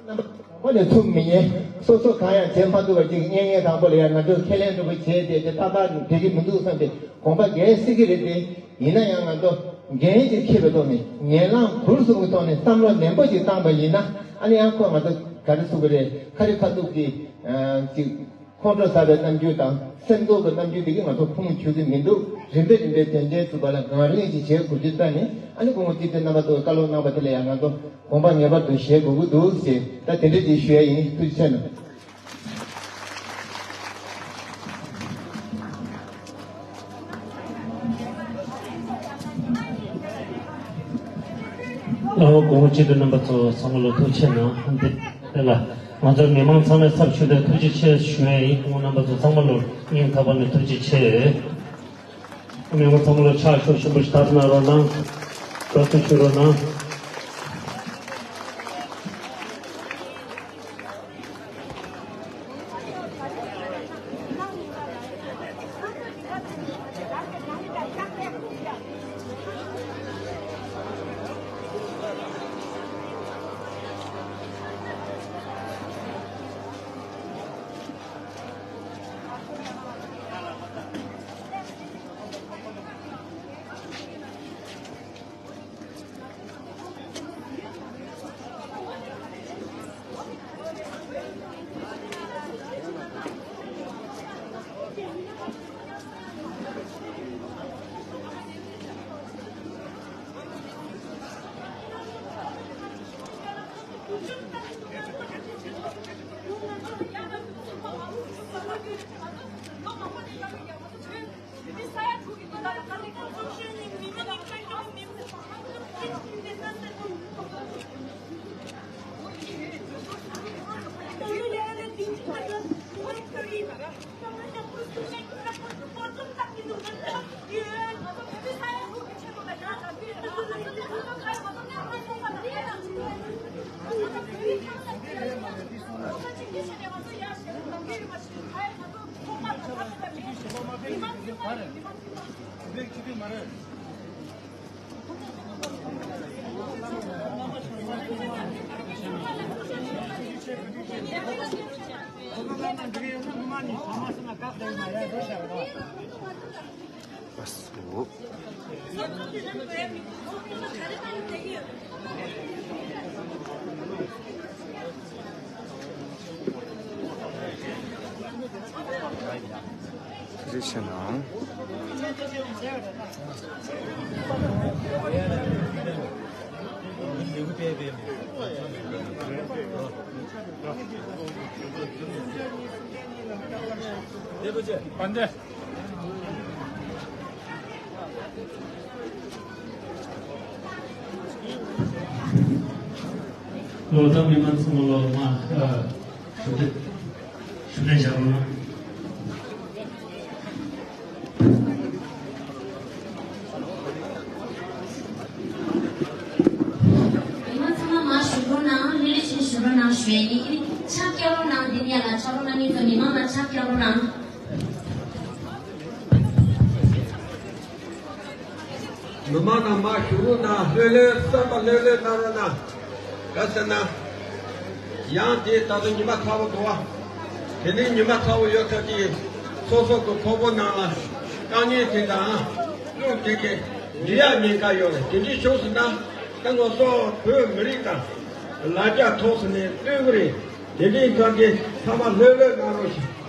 རྣམ་པ་ཚོ་ནས་ཚུར་མི་ཉན། སོ་སོ་གང་ཡང་བྱེད་མ་ཐུབ་པ་ཅིག་གཉེན་ཉེ་དང་པོ་ལ་ཡང་ང་ཚོས་ཁས་ལེན་འདྲ་པོ་བྱས་ཏེ་དེ་ཏག་ཏག་བསྡད་ཀྱི་མི་འདུག་བསམ་སྟེ་དགོངས་པ་འགལ་སྲིད་ཀྱི་རེད་དེ། ཡིན་ན་ཡང་ང་ཚོ་འགན་ཅིག་འཁྱེར་བའི་ཐོག་ནས་ཉེ་ལམ་གུར་གསུམ་གྱི་ཐོག་ནས་བསམ་བློ་ནན་པོ་ཅིག་བཏང་པ་ཡིན་ན་ཨ་ནི་ཡང་ཁོ་ང་ཚོ་ག་རེ་ཟེར་དགོས་རེད། ཁ་རི་ཁ་ཐུག་གི་ཅིག་ཁོང་ཁྲོ་ཟ་བའི་རྣམ་འགྱུར་དང་སེམས་ཚོར་གྱི་རྣམ་འགྱུར་དེ་གིས་ང་ཚོ་ཁུངས་འཁྱོལ་གྱི་མི་འདུག་རིམ་པས་རིམ་པས་དོན་ཆེན་ཚུགས་པ་ལ་གང་རིང་ཅིག་བྱེད་དགོས་དུས་ད་ནི་ཨ་ནི་སྐུ་ངོ་སྤྱི་འཐུས་རྣམ་པ་ཚོས་བཀའ་སློབ་གནང་བ་དེ་ལ་ཡང་ང་ཚོ་དགོངས་པ་ངེས་པར་དུ་བཞེས་དགོས་ཀྱི་འདུག་ཅེས་ད་དེ་འདྲ་ཅིག་ཞུ་ཡ་ཡིན། ཐུགས་རྗེ་ཆེ་གནང་། ཨོ། སྐུ་ངོ་སྤྱི་འཐུས་རྣམ་པ་ཚོ་ཚང་མ་ལ་ཐུགས་རྗེ་ཆེ་གནང་། འདི་དེ་ལ་ང་ཚོ་མི་མང་ཚང་མའི་ཚབ་ཞུས་ཏེ་ཐུགས་རྗེ་ཆེ་ཞུ་ཡ་ཡིན། སྐུ་ངོ་རྣམ་པ་ཚོ་ཚང་མ་ལ་སྙིང་ཐག་པ་ནས་ཐུགས་རྗེ་ཆེ། མི་མང་ཚང་མ་ལ་ཕྱག་ཤུགས་ཆེན་པོ་ཞིག་བརྡབ་གནང་རོགས་གནང་། བཀའ་དྲིན་ཞུ་རོགས་གནང་། རེ་ཆེ་ནའང་། ལོ་ཐམ་མི་མང་ཚང་མ་ལོ་མ་ཨ་ཞུ་དེ་ཞུ་དེ་བཞག་ལོ་ན། མི་མང་ཚང་མ་མ་ཞུ་རོགས་གནང་། ལི་ལི་ཆེ་ཞུ་རོགས་གནང་ཞུ་ཡ་ཡིན། ཕྱག་སྐྱབས་རོགས་གནང་། འདི་ནས་ཡར་ལ་ཕྱག་རོགས་གནང་། མི་ཚོ་མི་མང་ལ་ཕྱག་སྐྱབས་རོགས་གནང་། མི་མང་རྣམས་མར་བཞུགས་རོགས་གནང་། ལྷོད་ལྷོད་བསམ་པ་ལྷོད་ལྷོད་གནང་རོགས་གནང་། ག་ཟེར་ན། ཡང་དེ་ད་ལྟ་ཉི་མ་ཚ་པོ་འདུག་བ། དེ་ནས་ཉི་མ་ཚ་པོ་ཡོད་ཚད་ཀྱིས་སོ་སོ་གི་ཕོ་བོ་རྣམས་ལ་དཀའ་ངལ་དེ་དང་། བློ་དེ་གས་འདི་ཡག་ཉེན་ཁ་ཡོད་རེད། དེ་འདྲའི་བྱུང་སོང་ན་ད་ང་ཚོ་བོད་མི་རིགས་དང་ལ་རྒྱ་ཐོག་སོང་ནས་བསྟུན་གི་རེད། དེ་འདྲའི་ཚང་གི་ཚང་མ་ལྷོད་ལྷོད་གནང་རོགས་ཞེས།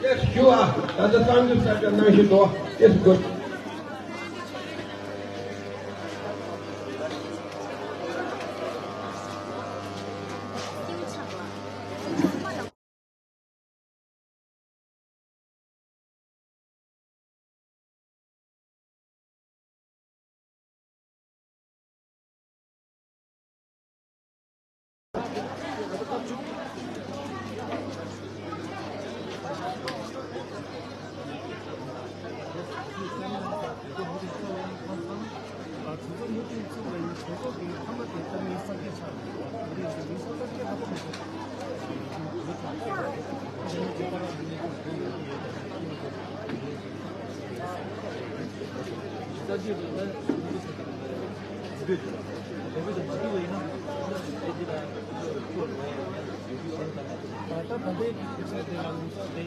ལགས་སོ་ཞུ་བ། ད་ལྟ་གསང་སྒྲུབ་གསར་བརྗེ་གནང་བཞིན་འདུག་ལགས་སོ་དགོས། ད་ལྟ་ད་ལྟའི་གི་སྐད་ཆ་དེ་ལ་ང་ཚོ་དེ་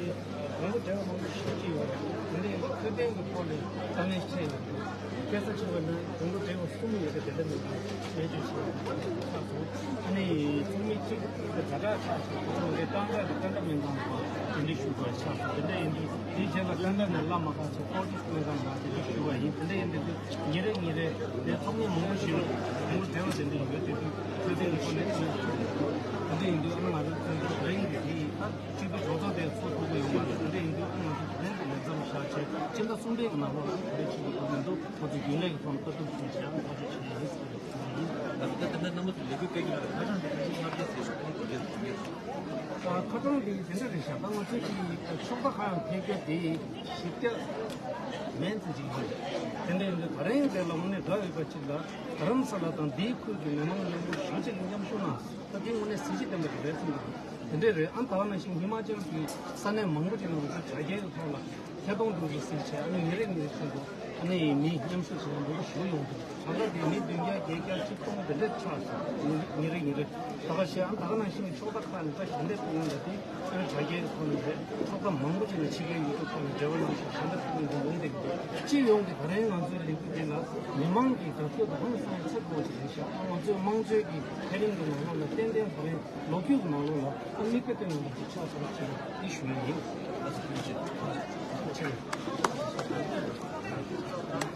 དགོངས་པ་འགྲེལ་བ་མང་པོ་ཞིག་བྱས་ཡོད་རེད། དེ་ནས་འཕྲོད་བསྟེན་གྱི་ཐོག་ནས་དཀའ་ངལ་འཕྲད་ཡོད་རེད། སྐད་ཆ་བྱས་པ་ནི་དགོངས་པ་འགྲེལ་བ་གསུམ་ཡོད་རེད། དེ་འདྲ་མིན་པ་ངས་བརྗོད་བྱས་ཡོད་རེད། ཆགས་སོང་། ཨ་ནི་ཚང་མས་གཅིག་གི་ཛ་དྲག་ཆགས་སོང་། ཁོང་གིས་ཏག་ཏག་གི་ཏག་ཏག་མིན་ཙང་དེ་འདྲ་ཞུ་དགོས་ཆགས་སོང་། དེ་འདྲ་ཡིན་དུས་དེའི་རྗེས་ལ་ཏག་ཏག་ནས་བླ་མ་ཁག་ཚོ་ཀོ་ཊི་སྤུན་ཟླ་ལ་དེ་འདྲ་ཞུ་བ་ཡིན། དེ་འདྲ་ཡིན་དུས་ཉིན་རེ་ཉིན་རེ་དེ་ཚོགས་མི་མང་པོ་ཞིག་ལ་དགོངས་པ་འགྲེལ་བ་དེ་འདྲ་ཡོད་དེ་དུས་ཚོད་ཚད་ཀྱི་ཐོག་ནས་དེ་འདྲ་ཞུ་དགོས། དེ་འདྲ་ཡིན་དུས་ཨ་ནི་ང་ཚོ་ཚོད་ཚོད་རེ་ཡིན་དུས་དེ་ཡིན། ད་སྤྱི་འཐུས་གྲོས་ཚོགས་དེ་ཚོགས་ཐུབ་ཀྱི་ཡོད་མ་རེད། དེ་འདྲ་ཡིན་དུས་ཨ་ང་ཚོ་དེ་རིང་གི་ལས་མཚམས་བཞག་བྱས་ཕྱི་ཟླ་གསུམ་པའི་གི་ནང་ལོགས་ལ་དེ་འདྲ་ཞུ་དགོས་དོན་དུ་ཁོ་ཚོ་རྒྱུན་ལས་ཀྱི་ཐོག་ནས་བཀའ་བསྡུར་ཞུས་བྱས་ཐག་གཅོད་བྱས་ཡིན་ཟེར་བ་ཞིག་ཡིན། ད་ལྟ་དེ་འདྲ་རྣམ་པ་ཚོ་ལས་འགུལ་སྤེལ་གྱི་ཡོད་རེད། ཧ་ཅང་དེ་འདྲ་ཞིག་མ་རེད་ཟེར་ཞུ་གཏོང་དགོས་རེད། ཁ་གྲངས་འདི་དེ་འདྲ་རེད་ཤག་ད་ང་ཚོའི་གི་ཕྱོགས་མཐའ་ཁག་ཡང་ཕེབས་རྒྱུ་དེ་བཞི་བརྒྱ་མན་ཙམ་ཅིག་ཡིན། དེ་འདྲ་ཡིན་དུས་ད་རིང་དེ་ལ་དངོས་གནས་དགའ་འོས་པ་ཅིག་ལ་རྡ་རམ་ས་ལ་དང་དེའི་ཁུལ་གྱི་མི་མང་མཉམ་པོ་ཞེ་ཅིག་མཉམ་ཞུགས་གནང་སོང་། ད་དེ་དངོས་གནས་གཟི་བརྗིད་ལྡན་པ་ཅིག་རེད་བསམ་གྱི་འདུག་དེ་འདྲ་རེད། ཨ་ད་ག་ནང་བཞིན་ཧི་མ་ཅལ་གྱི་ས་གནས་མང་པོ་ཅིག་ལ་ང་ཚོ་དྲ་རྒྱའི་ཐོག་ལ་ཐད་གཏོང་འདུག་གི་ཟེར་བྱས། ཨ་ནི་ཉིན་རེ་ཉིན་རེ་བཞིན་དུ་ཨ་ནི་མི་མཉམ་ཞུགས་བྱས་ནས་མང་པོ་ཞིག་ཡོང་འདུག་ད་ག་དེ་མི་བདུན་བརྒྱ་བརྒྱད་བརྒྱ་ཆིག་སྟོང་དེ་འདྲ་ཆགས་སོང་། ཉིན་རེ་ཉིན་རེ། ད་ག་བཤད་ཨ་ད་ག་ནང་བཞིན་ཕྱོགས་མཐའ་ཁག་ནས་ད་ཞལ་འདེབས་ཕུལ་མཁན་ལ་དེ་ཨ་ནི་དྲ་རྒྱའི་ཐོག་ནས་རེད། ཚོགས་པ་མང་པོ་ཅིག་ནས་ཕྱི་རྒྱལ་ཡུལ་གྲུ་ཁག་ནས་འབྲེལ་བ་གནང་ཞིང་ཞལ་འདེབས་ཕུལ་མཁན་དེ་ཡོང་བསྡད་ཀྱི་འདུག་སྤྱི་ཡོངས་ཀྱི་ད་རིང་ང་ཚོའི་ལས་འགུལ་འདི་ལ་མི་མང་གི་དགའ་སྐྱོ་དང་ཧང་སང་ཚད་མཐོ་བོ་ཅིག་རེད་ཤག་ང་ཚོའི་དམངས་གཙོའི་གི་འཕེལ་རིམ་གྱི་ནང་ལོགས་ལ་ཏན་ཏན་ད་རིང་ལོ་རྒྱུས་ཀྱི་ནང་ལོགས་ལ་ཨ་མིག་དཔེ་སྟོན་ཡོང་ཐབས་ཅིག་ཆགས་སོང་ཞེས་འདི་ཞུ་ཡི་ཡིན། ཨ་ཙི་ཐུགས་རྗེ་ཆེ། ཐུགས་རྗེ་ཆེ།